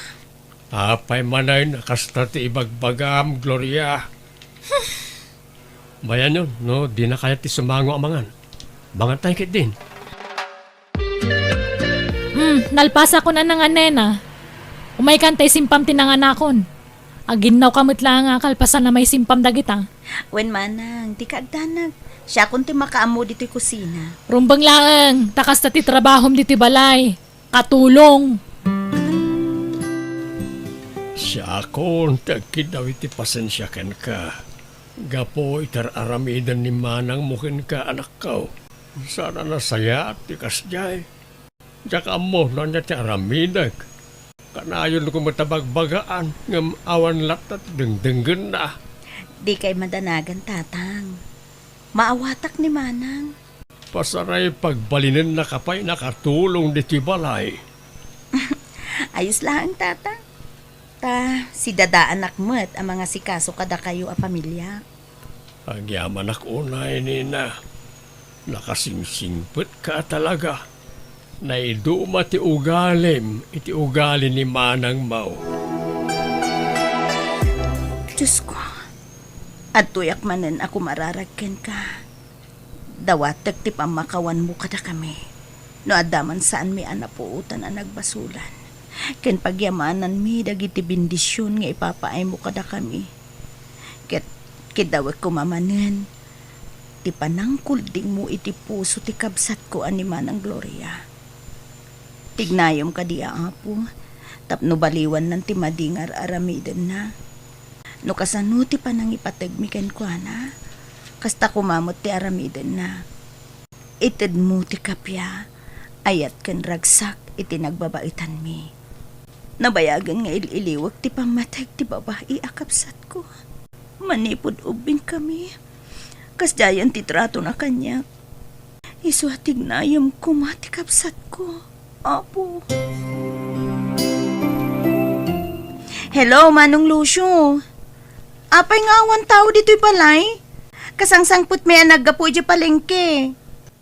Apay manen a kasta ti ibagbagam, Gloria? Bayanyon, no, dina kayat ti sumango a mangan. Mangan tayo ketdin. Hmm, nalpasakon a nangan, nena. Umaykan ta isimpam ti nanganakon. Aginnaw ka met laeng a kalpasan a maisimpam dagita. Wen, manang, dika agdanag. Siakon ti makaammo ditoy kusina. Rumbeng laeng, ta kasta ti trabahom ditoy balay. Katulong. Siakon ti agkiddaw iti pasensia kenka. Gapu iti ar-aramiden ni manangmo kenka, anakko. Saan a nasayaat ti kasdiay. Diak ammo no ania ti aramidek. Kanayon ko met a bagbagaan, ngem awan latta ti dengdenggenna. Dikay madanagan, tatang. Maawatak ni manang. Pasaray pagbalinennaka pay nakatulong ditoy balay. Ayos laeng, tatang. Ta, sidadaanak met a mangasikaso kadakayo a pamilya. Agyamanak unay, nena. Nakasingsingpetka talaga. Naiduma ti ugalim iti ugali ni manangmo. Diosko, adtoyak manen a kumararag kenka. Dawatek ti pammakawanmo kadakami. No adda man saanmi a napuotan a nagbasolan, ken pagyamananmi dagiti bendision nga ipapaaymo kadakami. Ket kiddawek koma manen ti panangkuldingmo iti puso ti kabsatko a ni Manang Gloria. Tignayom kadi a Apo, tapno baliwannan ti madi nga ar-aramidenna. No kasano ti panangipategmi kenkuana, kasta koma met ti aramidenna. Itedmo ti kappia, ayat ken ragsak iti nagbabaetanmi. Nabayagen nga il-iliwek ti pammateg ti babai a kabsatko. Manipud ubbingkami, kasdiayen ti tratona kaniak. Isu a tignayem koma ti kabsatko, Apo. Hello, Manong Lucio. Apay nga awan tao ditoy balay? Kasangsangpetmi a naggapu idiay palengke.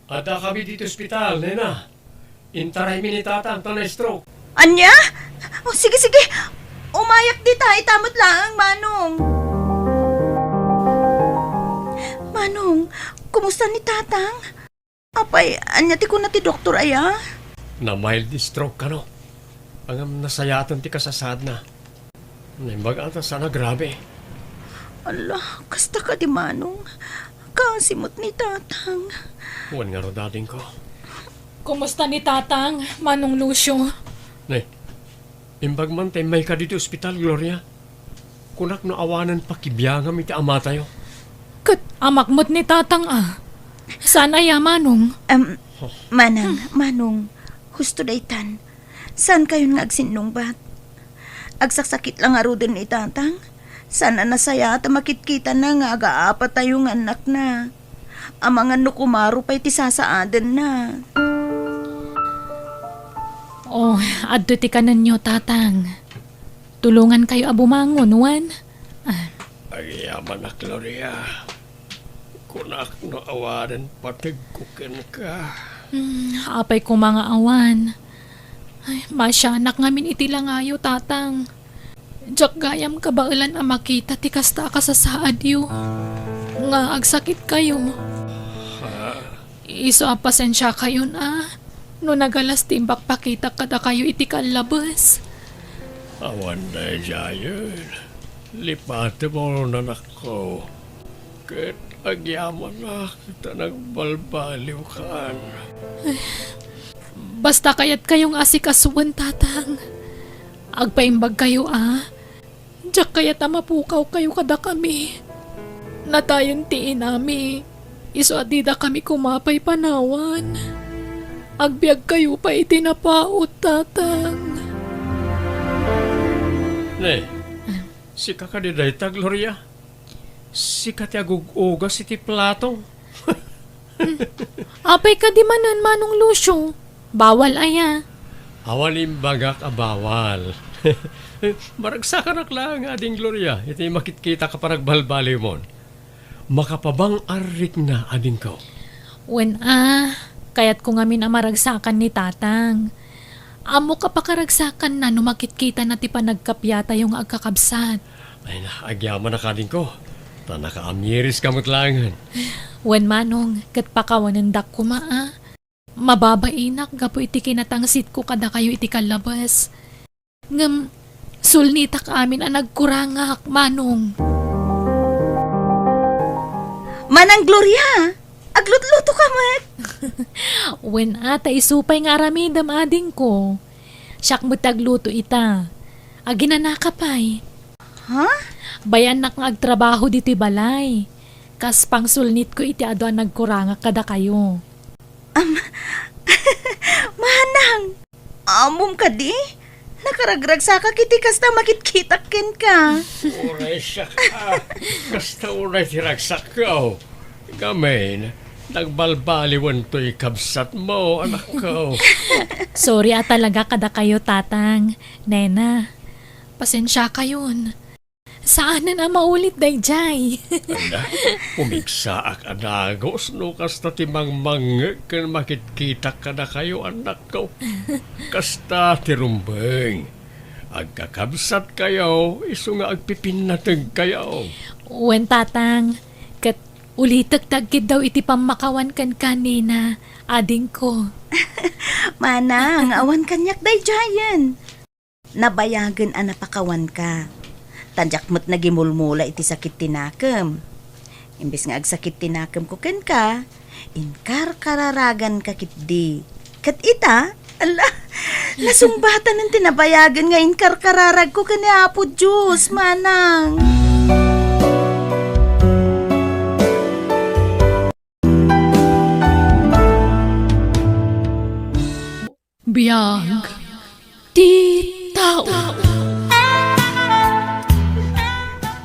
Addakami ditoy ospital, nena. Intaraymi ni Tatang ta na-stroke. Ania? O, sige, sige. Umayak dita, ita met laeng, Manong. Manong, kumusta ni Tatang? Apay, ania ti kuna ti doktor aya? Na-mild stroke kano. Ngem nasayaten ti kasasaadna. Naimbag a ta saan a grabe. Ala, kasta kadi, Manong. Kaasi met ni Tatang. Wen ngarud, adingko. Kumusta ni Tatang, Manong Lucio? Ne, imbag man ta immayka ditoy ospital, Gloria. Kunak no awanen pakibiangam iti amatayo. Ket amak met ni Tatang a. Saan aya, Manong? Em, Manang, Manong, husto daytan. Saankayon nga agsinnungbat? Agsaksakit la ngaruden ni Tatang. Saan a nasayaat a makitkitana nga agaapatayo nga annakna. Amangan no kumaro pay ti sasaadenna. Oh, adto ti kanenyo, Tatang. Tulongankayo a bumangon, wen? Ah. Agyamanak, Gloria. Kunak no awanen pategko kenka. Hmm, apay koma nga awan. Ay, masianak ngamin iti langayo, Tatang. Diak gayam kabaelan a makita ti kasta a kasasaadyo nga agsakitkayo. Ha? Isu a pasensiakayon a no nagalas ti imbakpakitak kadakayo iti kallabes. Awan daydiayen. Lipatem, anakko. Ket agyamanak ta nagbalbaliwkan. Basta kayatkayo nga asikasuen, Tatang. Agpaimbagkayo a diak kayat a mapukawkayo kadakami. Natayen ti inami, isu a didakami koma pay panawan. Agbiagkayo pay iti napaut, Tatang. Ne, sika kadi dayta, Gloria? Sika ti agug-ugas iti plato. Apay kadi manen, Manong Lucio? Bawal aya? Awan imbagak a bawal. Maragsakanak laeng, Ading Gloria, iti makitkita ka panagbalbaliwmon. Makapabang-arrikna, adingko. Wen a, kayatko ngamin a maragsakan ni Tatang. Ammok a pakaragsakanna no makitkitana ti panagkappiatayo nga agkakabsat. Ay na, agyamanak, adingko. Ta nakaamiris ka met laengen. Wen, Manong, ket pakawanendak koma a. Mababainak gapu iti kinatangsitko kadakayo iti kallabes. Ngem sulnitak amin a nagkurangak, Manong. Manang Gloria, aglutluto ka met. Wen, a, ta isu pay nga aramidem, adingko. Siak met ti agluto ita. Aginanaka pay. Ha? Bayannak nga agtrabaho ditoy balay. Kas pangsulnitko iti adu a nagkurangak kadakayo. Am-, Manang! Ammom kadi? Nakaragragsakak iti kasta makitkitak kenka. Uray siak, a. Kasta unay ti ragsakko. Ngamin, nagbalbaliwen toy kabsatmo, anakko. Sorry a talaga kadakayo, Tatang, Nena. Pasensiakayon. Saanen a maulit daydiay. Ala, pumigsaak a dagus no kasta ti mangmangngeg ken makitkitak kadakayo, annakko. Kasta ti rumbeng. Agkakabsatkayo, isu nga agpipinnategkayo. Wen, Tatang, ket ulitek ti agkiddaw iti pammakawan kenka, Nena, adingko. Manang, awan kaniak daydiayen. Nabayagen a napakawanka. Ta diak met nagimulmula iti sakit ti nakem. Imbes nga agsakit ti nakemko kenka, inkarkararaganka ketdi. Ket ita, ala, nasungbatanen ti nabayagen nga inkarkararagko ken ni Apo Dios, Manang. Biag ti tao.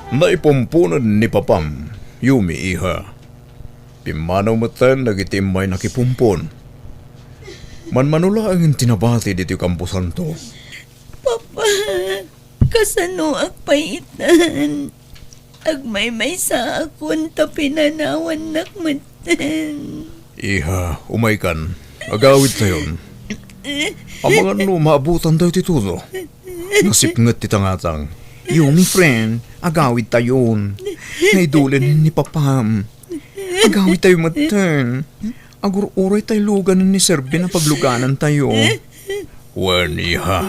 Naipumponen ni Papam, Yumi, iha. Pimmanaw metten dagiti immay nakipumpon. Manmano laeng ti nabati ditoy kamposanto. Papa, kasanoak pay itan? Agmaymaysaakon ta pinanawannak metten. Iha, umaykan. Agawidtayon. Amangan no maabutantayo ti tudo. Nasipnget ti tangatang. Yumi, friend, agawidtayon. Naidulen ni Papam. Agawidtayo metten. Agur-uray tay lugan ni Serben a pagluganantayo. Wen, iha.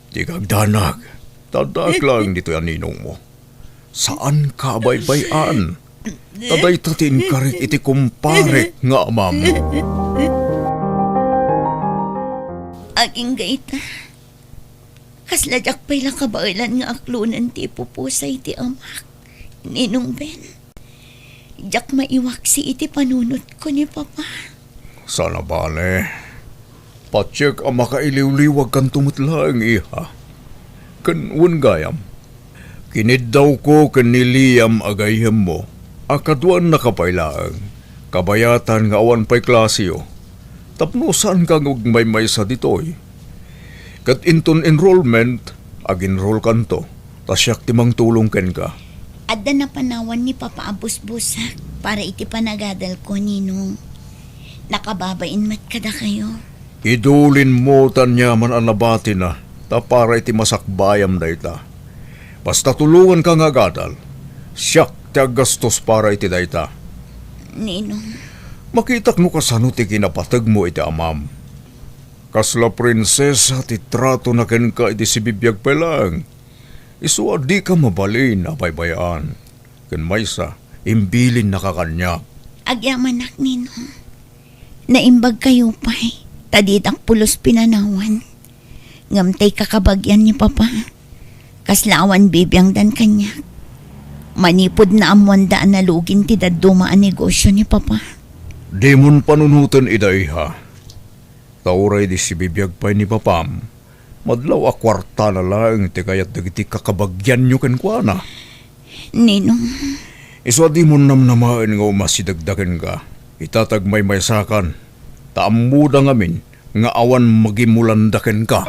Dika agdanag. Ta addaak laeng ditoy a ninongmo. Saanka a baybay-an. Ta dayta ti inkarik iti kumparek nga amam. Agingga ita. Kasla diak pay la kabaelan nga aklonen ti ipupusay ti amak, Ninong Ben. Diak maiwaksi iti panunotko ni Papa. Saan a bale, patiek a makailiwliwagkanto met laeng, iha. Ken wen gayam, kiniddawko ken ni Liam a gayyemmo a kaduannaka pay laeng, kabayatan nga awan pay klaseyo, tapno saanka nga agmaymaysa ditoy. Ket inton enrollment, ag-enrollkanto, ta siak ti mangtulong kenka. Adda napanawan ni Papa a busbusak para iti panagadalko, Ninong. Nakababain met kadakayo. Idulinmo ta aniaman a nabatina, ta para iti masakbayam dayta. Basta tulonganka nga agadal, siak ti aggastos para iti dayta. Ninong. Makitak no kasano ti kinapategmo iti amam. Kasla prinsesa ti tratona kenka idi sibibiag pay laeng. Isu a dika mabalin a baybay-an. Ken maysa, imbilinnaka kaniak. Agyamanak, Ninong. Naimbagkayo pay, ta ditak pulos pinanawan. Ngem tay kakabagian ni Papa, kasla awan bibiangdan kaniak. Manipud naammoanda a nalugin ti dadduma a negosio ni Papa. Dimon panunoten ida, iha. Ta uray idi sibibiag pay ni Papam, madlaw a kuartana laeng ti kayat dagiti kakabagianyo kenkuana. Ninong. Isu a dimon namnamaen nga umasidegda kenka. Ita ti agmaymaysakan, ta ammoda ngamin nga awan magimulanda kenka.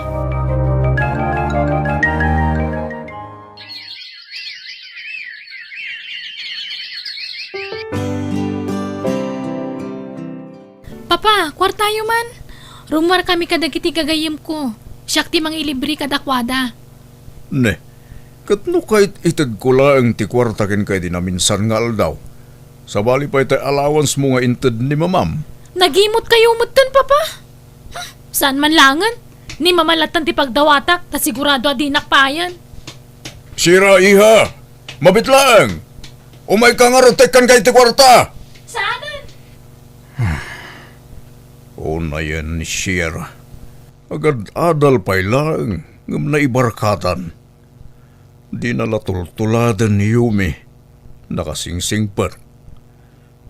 Papa, kuartayo man. Rummuarkami kadagiti gagayyemko. Siak ti mangilibre kadakuada. Ne, Ket no kaited ko laeng ti kuarta kenka idi naminsan nga aldaw, sabali pay ti allowance mo nga inted ni mamam. Nagimot kayo metten, Papa? Huh, saan man langen? Ni Mama lattan ti pagdawatak, ta sigurado a dinak payen. Sira, iha! Mabit laeng! Umayka ngarud ta ikkanka iti kuarta! Saanen? Unayen ni Sierra. Agad-adal pay laeng, ngem naibarkatan. Dina la tultuladen ni Yumi. Nakasingsingpet.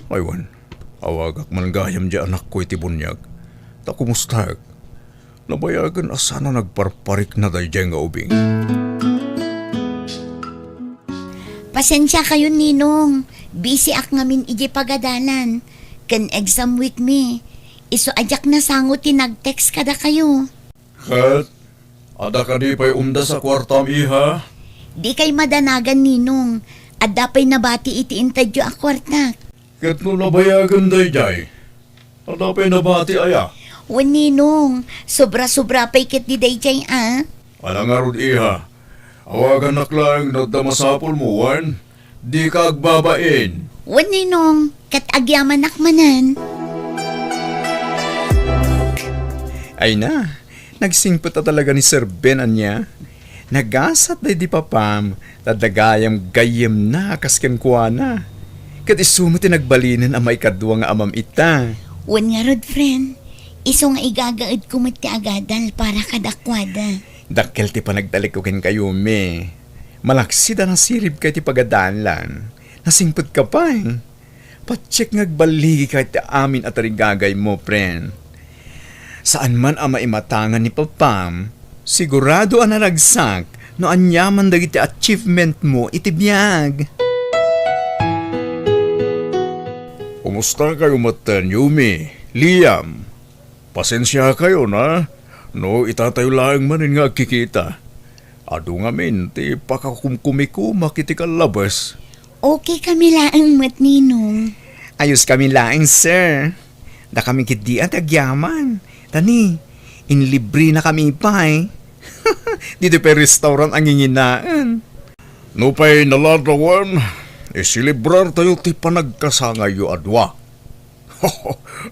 Ay wen, awagak man gayam di anakko iti buniag. Ta kumustaek? Nabayagen a saan a nagparparikna daydiay nga ubing. Pasensiakayon, Ninong. Busy ak ngamin idiay pagadalan. Ken exam week mi. Isu a diak nasango ti nag-text kadakayo. Ket, adda kadi pay umdas a kuartam, iha? Dikay madanagan, Ninong. Adda pay nabati iti intedyo a kuartak. Ket no nabayagen daydiay, adda pay nabati aya? Wen, Ninong. Sobra-sobra pay ketdi daydiay, a. Ala ngarud, iha. Awagannak laeng no adda masapulmo, wen? Dika agbabain. Wen, Ninong, ket agyamanak manen. Ay na, nagsingpet a talaga ni Sir Ben ania. Nagasat daydi papam, ta adda gayam gayyemna a kas kenkuana. Ket isu met ti nagbalinen a maikadua nga amam ita. Wen ngarud, friend, isu nga igagaedko met ti agadal para kadakuada. Dakkel ti panagtalekko kenkayo, Mi. Malaksid a nasiribka iti pagadalan. Nasingpetka pay. Patiek nga agballigika iti amin a tarigagaymo, friend. Saan man a maimatangan ni Papam, sigurado a naragsak no aniaman dagiti achievement mo iti biag. Kumusta kayo metten, Yumi, Liam? Pasensiakayon, a, no itatayo laeng manen nga agkikita. Adu ngamin ti pakakumkumikumak iti kallabes. Okay kami laeng met, Ninong. Ayos kami laeng, sir. Dakami ketdi a ti agyaman. Ta ni, inlibrena kami pay. Ditoy pay restaurant a nginginaen. Nupay naladawan, iselebrartayo ti panagkasangayyo a dua.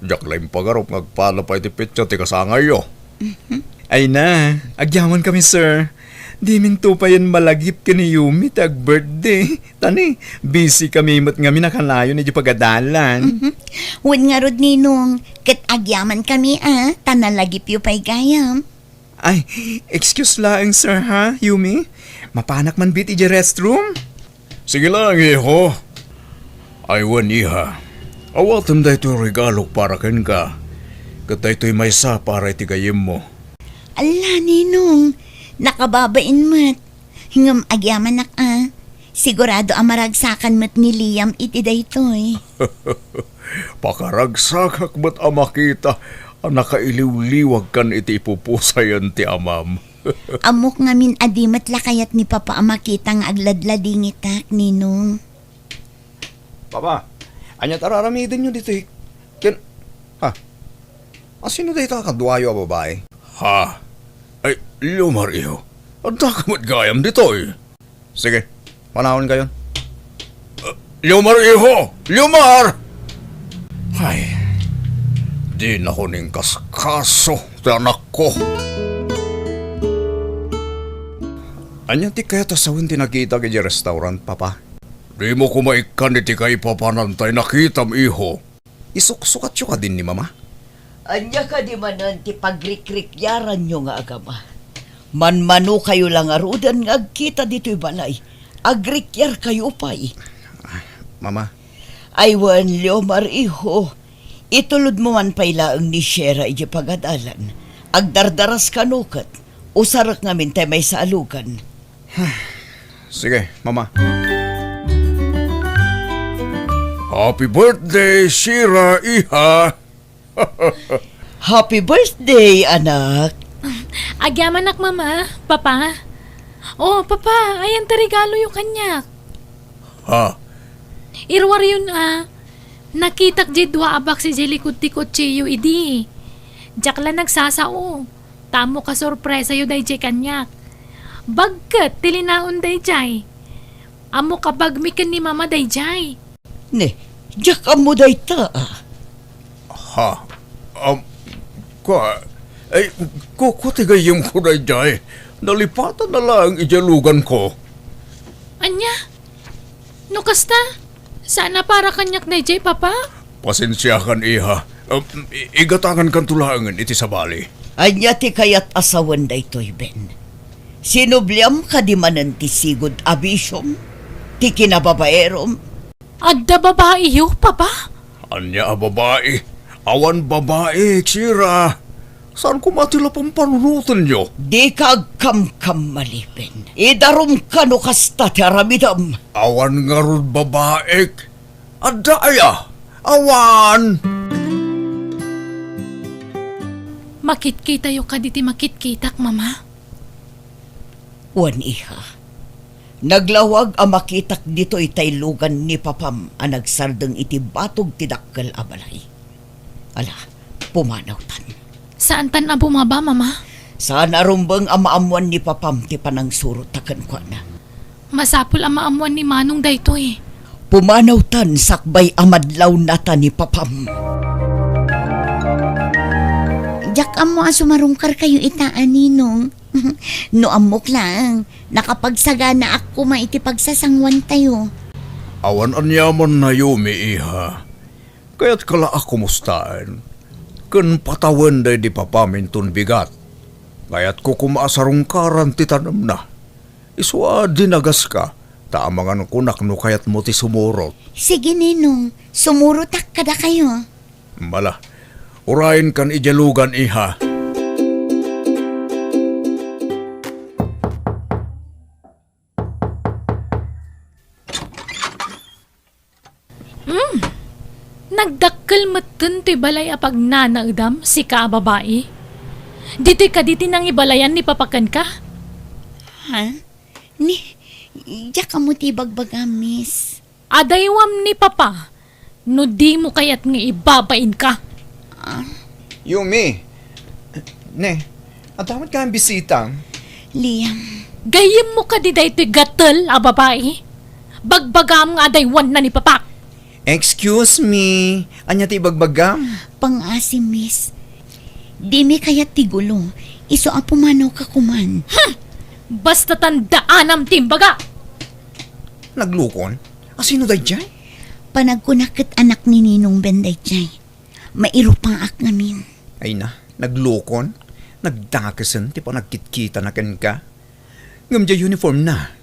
Diak la impagarup nga agpala pay ti petsa ti kasangayyo. Mhm. Ay na, agyaman kami, sir. Diminto payen malagip ken ni Yumi ti ag-birthday. Ta ni, busy kami met ngamin a kanayon iti pagadalan. Mhm. Wen ngarud, Ninong, ket agyaman kami, a, ta nalagipyo pay gayam. Ay, excuse laeng, sir, ha, Yumi? Mapanak man bit idiay restroom? Sige lang, iho. Ay, wen, iha. Awatem daytoy regalok para kenka. Ket daytoy maysa para iti gayyemmo. Ala, Ninong, nakababain met. Ngem agyamanak a, sigurado a maragsakan met ni Liam iti daytoy. Pakaragsakak met a makita a nakailiwliwagkan iti ipupusayen ti amam. Ammok ngamin a di met la kayat ni Papa a makita nga agladladingitak, Ninong. Papa, ania ti ar-aramidenyo ditoy? Ken, ha? Asino dayta a kaduayo a babai? Ha? Ay, Liomar, iho. Adda ka met gayam ditoy. Sige, panawon kayon. Ah, Liomar, iho! Liomar! Ay, di na ko ning kaskaso ti anakko. Ania ti kayat a sawen ti nakitak idiay restaurant, Papa? Dimo koma ikkan iti kaipapanan tay nakitam, iho. Isuksukatyo kadin ni Mama? Ania kadi manen ti pagrikrikiaranyo nga agama? Manmanokayo la ngaruden nga agkita ditoy balay. Agrikiarkayo pay. Ah, Mama. Ay wen, Liomar, iho. Itulodmo man pay laeng ni Shera idiay pagadalan. Agdardaras kano ket usarek ngamin tay maysa a lugan. Sige, Mama. Happy birthday, Shira, iha! Happy birthday, anak! Agyamanak, Mama, Papa. Oh, Papa, ayan ti regaloyo kaniak. Ha? Iruaryon a, nakitak diay dua a box idiay likud ti kotsiyo idi. Diak la nagsasao. Ta ammok a sorpresayo daydiay kaniak. Bagket ti linaon daydiay. Ammok a bagmi ken ni Mama daydiay. Ne, diak ammo dayta, a. Ha? Um, kua, ay, ku-, kua ti gayyemko daydiay. Nalipatan na laeng idiay luganko. Ania? No kasta, saan a para kaniak daydiay, Papa? Pasensiakan, iha. Um, i-, igatangankanto laengen iti sabali. Ania ti kayat a sawen daytoy, Ben? Sinubliam kadi manen ti sigud a bisiom? Ti kinababaerom? Adda babaiyo, Papa? Ania a babai? Awan babai, Shira. Saan koma ti lapampanunotenyo? Dika agkamkamali, Ben. Idarumka no kasta ti aramidem. Awan ngarud babaik. Adda aya? Awan! Makitkitayo kadi ti makitkitak, Mama? Wen, iha. Naglawag a makitak ditoy tay lugan ni Papam a nagsardeng iti batog ti dakkel a balay. Ala, pumanawtan. Saantan a bumaba, Mama? Saan a rumbeng a maammuan ni Papam ti panangsurot ta kenkuana. Masapul a maammuan ni Manong daytoy. Pumanawtan sakbay a madlawnata ni Papam. Diak ammo a sumarungkarkayo ita a ninong. No ammok laeng, nakapagsaganaak koma iti pagsasangwantayo. Awan aniamanna, Yumi, iha. Kayatka la a kumustaen ken patawen daydi Papam inton bigat. Kayatko koma a sarungkaran ti tanemna. Isu a dinagaska, ta amangan kunak no kayatmo ti sumurot. Sige, ninong, sumurotak kadakayo. Mala, urayenkan idiay lugan, iha. Hmm. Nagdakkel metten toy balay a pagnanaedam, sika a babai. Ditoy kadi ti nangibalayan ni Papa kenka? Ha? Ni, diak ammo ti ibagbagam, miss. Adaywam ni Papa no dimo kayat nga ibabainka. Ah. Yumi. Ne, adda met kayat bisita? Liam. Gayyemmo kadi daytoy gatel a babai? Bagbagam nga adaywanna ni Papa. Excuse me, ania ti ibagbagam? Pangngaasim, miss. Dimi kayat ti gulo, isu a pumanawka koman. Hmm! Basta tandaanam ti imbaga! Naglukon? Asino daydiay? Panagkunak ket anak ni Ninong Ben daydiay. Mairupaak ngamin. Ay na, naglukon? Nagdakesen ti panagkitkitana kenka. Ngem diay uniformna.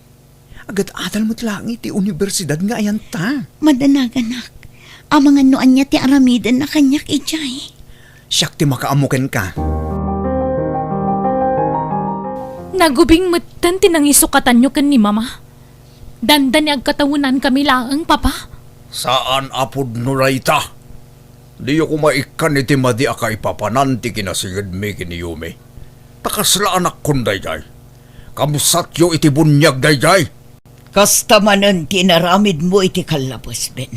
Agad-adal met laeng iti universidad nga ayanta. Madanaganak. Amangan no ania ti aramidenna kaniak idiay. Siak ti makaammo kenka. Nagubing metten ti nangisukatanyo ken ni Mama. Dandani agkatawenankami laeng, Papa. Saan a pudno dayta. Diyo koma ikkan iti madi a kaipapanan ti kinasingedmi ken ni Yumi. Ta kasla anakkon daydiay. Kabsatyo iti buniag daydiay. Kasta manen ti inaramidmo iti kallabes, Ben.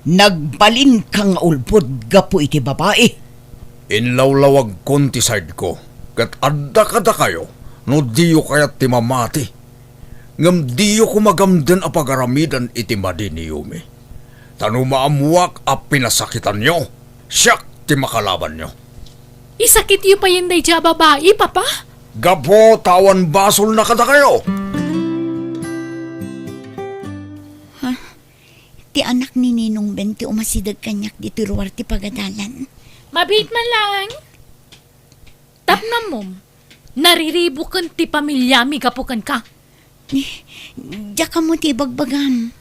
Nagbalinka nga ulbod gapu iti babai. Inlawlawagkon ti sideko, ket adda kadakayo no diyo kayat ti mamati. Ngem diyo koma gamden a pagaramiden iti madi ni Yumi. Ta no maammoak a pinasakitanyo, siak ti makalabanyo. Isakityo payen daydiay a babai, Papa? Gapu ta awan basolna kadakayo. Ha? Ti anak ni Ninong Ben ti umasideg kaniak ditoy ruar ti pagadalan. Mabiit man laeng. Tapnamom, nariribuken ti pamiliami gapu kenka. Ni, diak ammo ti ibagbagam.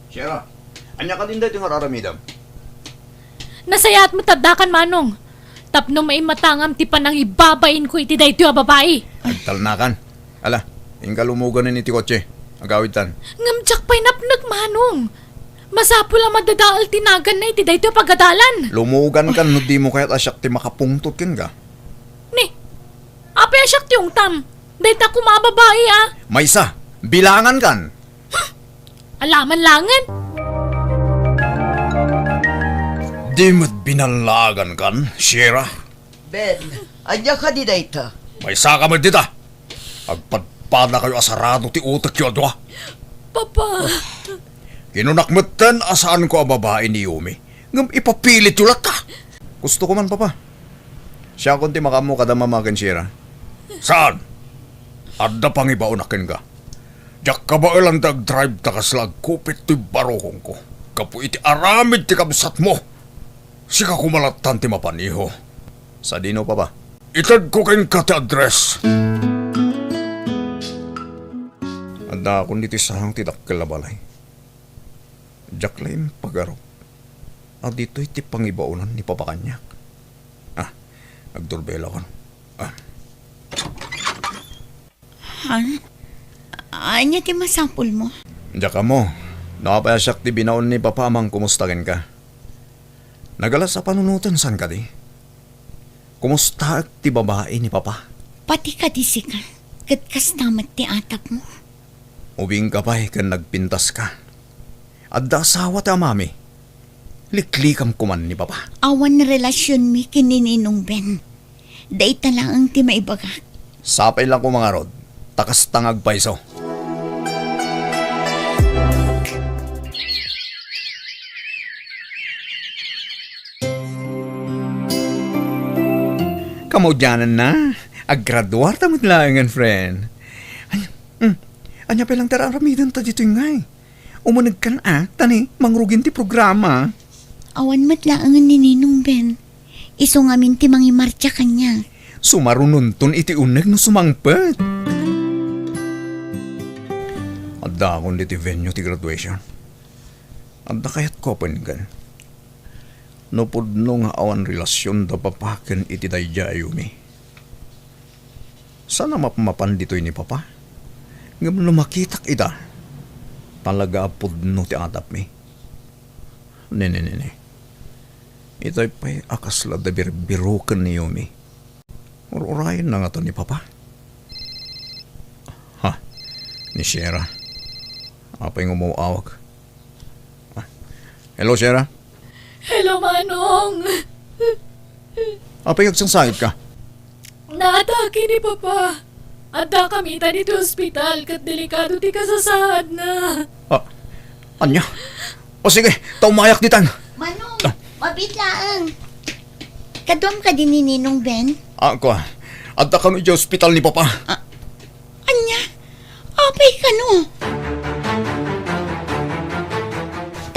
Shira, ania kadin daytoy nga ar-aramidem? Nasayaat met addakan, Manong. Tapno maimatangam ti panangibabainko iti daytoy a babai. Agtalnakan. Ala, inka lumuganen iti kotse. Agawidtan. Ngem diak pay napnek, Manong. Masapul a madadael ti naganna iti daytoy a pagadalan. Lumugankan no dimo kayat a siak ti makapungtot kenka. Ni, apay a siak ti ungtam? Dayta koma a babai, a. Maysa, bilangankan. Alaman langen. Di met binallagankan, Shira? Ben, ania kadi dayta? Maysaka met dita. Agpad-, Padakayo a sarado ti utekyo a dua. Papa! Kinunak metten a saanko a babai ni Yumi, ngem ipapilityo latta. Gusto ko man, Papa. Siakon ti makaammo kada mama ken Sierra. Saan? Adda pangibaonak kenka. Diak kabaelan ti agdrive ta kasla agkupit ti barukongko gapu iti aramid ti kabsatmo. Sika koma lattan ti mapan, iho. Sadino, Papa? Itedko kenka ti address. Addaakon ditoy sarang ti dakkel a balay. Diak la impagarup a ditoy ti pangibaonan ni Papa kaniak. Ah, agdurbelakon. Ah. Ha? Ania ti masapulmo? Diak ammo no apay a siak ti binaon ni Papa a mangkumusta kenka. Nagalas a panunoten, saan kadi? Kumustaek ti babai ni Papa? Pati kadi sika, ket kasta met ti atapmo. Ubingka pay ken nagpintaska. Adda asawa ti amami. Liklikam koman ni Papa. Awan relasionmi ken ni Ninong Ben. Dayta laeng ti maibagak. Sapay la koma ngarud, ta kasta nga agpayso. Kamaudiananna, aggraduarta met laengen, friend. Ania, hmm, ania pay lang ti ar-aramidenta ditoy ngay? Umunegkan a, ta ni, mangrugin ti programa. Awan met laengen ni Ninong Ben. Isu ngamin ti mangimartsa kaniak. Sumarunonton iti uneg no sumangpet. Addaakon ditoy venue ti graduation. Adda kayatko a penggen. No pudno nga awan relasionda Papa ken iti daydiay a Yumi. Saan a mapmapan ditoy ni Papa. Ngem no makitak ida, talaga a pudno ti atapmi. Nini, nini. Itay pay a kasla adda birbiroken ni Yumi. Ur-urayenna ngata ni Papa. Ha? Ni Sierra. Apay nga umaw-awag? Ah. Hello, Sierra? Hello, Manong! Apay nga agsangsangit ka? Naatake ni Papa. Adda kami ita ditoy ospital ket delikado ti kasasaadna. Ah, ania? O sige, ta umayak ditan. Manong, ah, mabiit laeng. Kaduam kadi ni Ninong Ben? Ah, kua. Adda kano idiay ospital ni Papa. Ah, ania? Apay kano?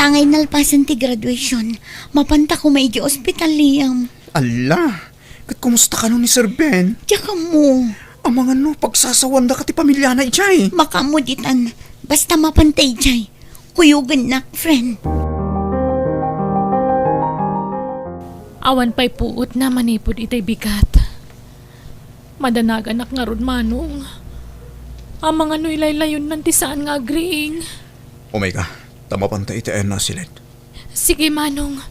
Tangay nalpasen ti graduation, mapanta koma idiay ospital, Liam. Alla, ket kumusta kano ni Sir Ben? Diak ammo. Amangan no pagsasawanda ket ti pamiliana idiay. Makaammo ditan, basta mapanta idiay. Kuyogennak, friend. Awan pay puotna manipud itay bigat. Madanaganak ngarud, Manong. Amangan no ilaylayonnan ti saan nga agriing. Umayka, ta mapanta iti ayanna a siled. Sige, Manong.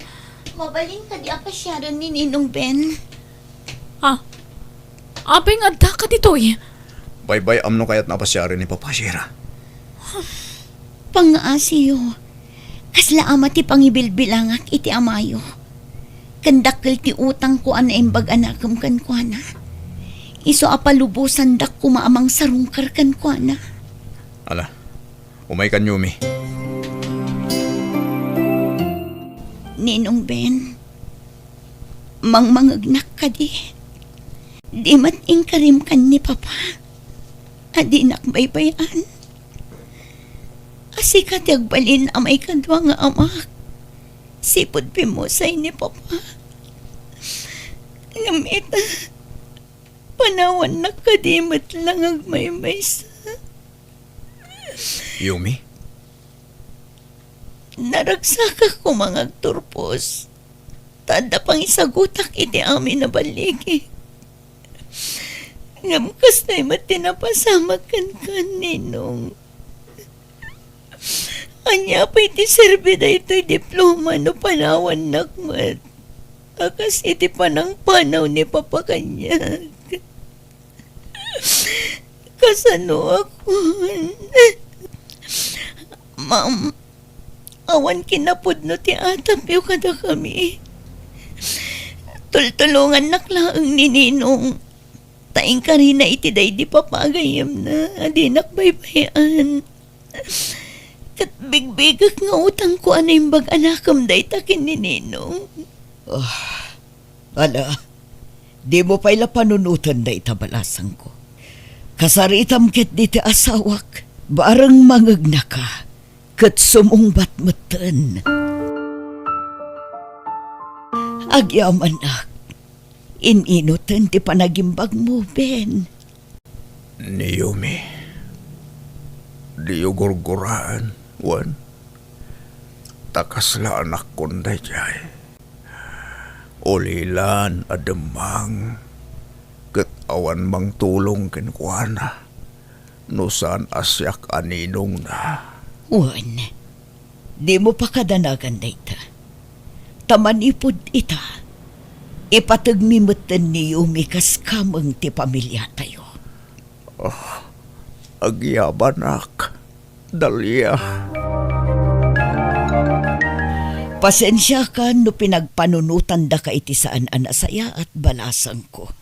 Mabalin kadi a pasiaren ni Ninong Ben? Ah, apay nga addaka ditoy? Baybay-am no kayatna a pasiaren ni Papa, Sierra. Pangngaasiyo, kasla ama ti pangibilbilangak iti amayo. Ken dakkel ti utangko a naimbag a nakem kenkuana. Isu a palubosandak koma a mangsarungkar kenkuana. Ala, umaykan, Yumi. Ninong Ben, mangmangegnak kadi? Di met inkarimkan ni Papa a dinak baybay-an a sika ti agbalin a maikadua nga amak sipud pimmusay ni Papa. Ngem ita, panawannak kadi met la nga agmaymaysa? Yumi? Naragsakak koma nga agturpos, ta adda pangisagutak iti amin a balligi. Ngem kastoy met ti napasamak kenka, Ninong. Ania pay ti serbi daytoy diploma no panawannak met a kas iti panangpanaw ni Papa kaniak? Kasanoakon? Ma'am, awan kinapudno ti atapyo kadakami. Tultulongannak laeng ni Ninong. Ta inkarina iti daydi papa a gayyemna a dinak baybay-an. Ket bigbigek nga utangko a naimbag a nakem dayta ken ni Ninong. Ah, ala, dimo pay la panunoten dayta, balasangko. Kasaritam ketdi ti asawak, bareng mangegnaka, ket sumungbat metten. Agyamanak, in-inoten ti panagimbagmo, Ben. Ni Yumi, diyo gurguraen, wen? Ta kasla anakkon daydiay. Ulilan a demmang, ket awan mangtulong kenkuana no saan a siak a ninongna. Wen, dimo pakadanagan dayta. Ta manipud ita, ipategmi metten ni Yumi kas kameng ti pamiliatayo. Ah, agyamanak, Dalia. Pasensiakan no pinagpanunotandaka iti saan a nasayaat, balasangko.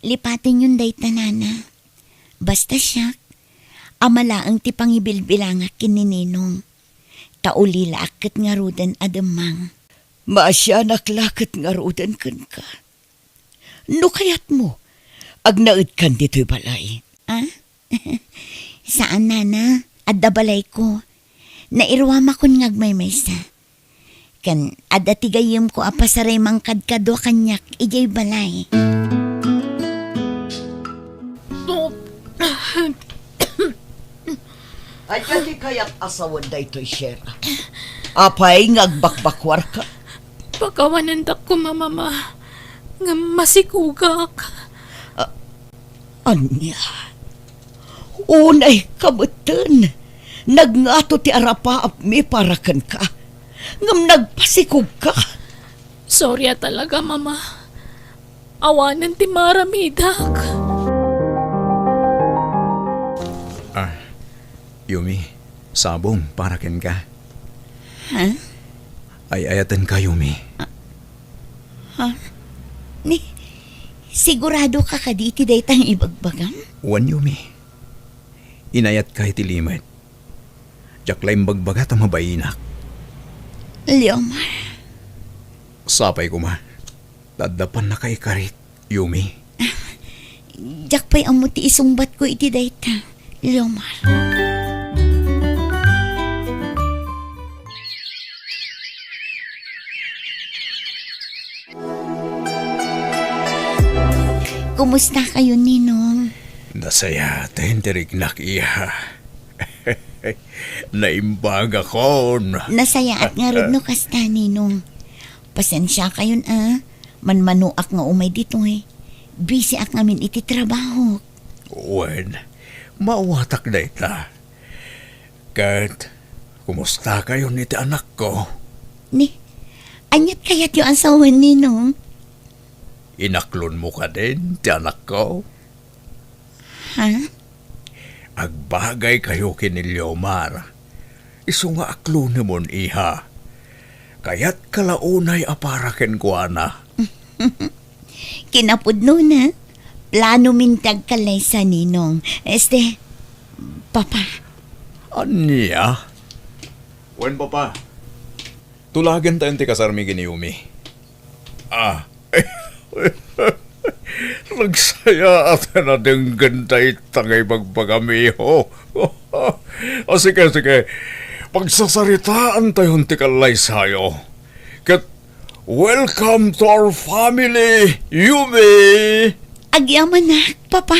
Lipatenyon dayta, nana. Basta siak, ama laeng ti pangibilbilangak ken ni Ninong. Ta ulilaak ket ngaruden a demmang. Maasianak la ket ngaruden kenka. No kayatmo, agnaedkan ditoy balay. Ah? Saan, nana. Adda balayko. Nairuamakon nga agmaymaysa. Ken adda ti gayyemko a pasaray mangkadkadua kaniak idiay balay. Ania ti kayat a sawen daytoy, Shera? Apay nga agbakbakwarka? Pakawanendak koma, mama, ngem masikogak. A-, ania? Unayka metten. Nagngato ti arapaapmi para kenka, ngem nagpasikogka. Sorry a talaga, mama. Awanen ti maaramidak. Ah, Yumi, sabong para kenka. Ha? Ay-ayatenka, Yumi. Ah, ha? Ni, siguradoka kadi iti dayta nga ibagbagam? Wen, Yumi. Inayatka iti limed. Diak la imbagbaga ta mabainak. Leomar. Sapay koma. Daddapan nakaikarit, Yumi. Diak pay ammo ti isungbatko iti dayta, Leomar. Kumusta kayo, Ninong? Nasayaten ti riknak, iha. Naimbagakon. Nasayaat ngarud no kasta, Ninong. Pasensia kayon a. Manmanoak nga umay ditoy. Busy ak ngamin iti trabaho. Wen, maawatak dayta. Ket, kumusta kayon iti anakko? Ni, aniat kayatyo a sawen, Ninong? Inaklonmo kadin ti anakko? Ha? Agbagay kayo ken ni Leomar. Isu nga aklonemon, iha. Kayatka la unay a para kenkuana. Kinapudnona, planomin ti agkallaysa, Ninong. Este, Papa. Ania? Wen, Papa. Tulagentayon ti kasarmi ken ni Yumi. Ah. Nagsayaat a nadenggen dayta nga ibagbagam, iho. Ah, sige, sige. Pagsasaritaantayon ti kallaysayo. Ket welcome to our family, Yumi! Agyamanak, Papa.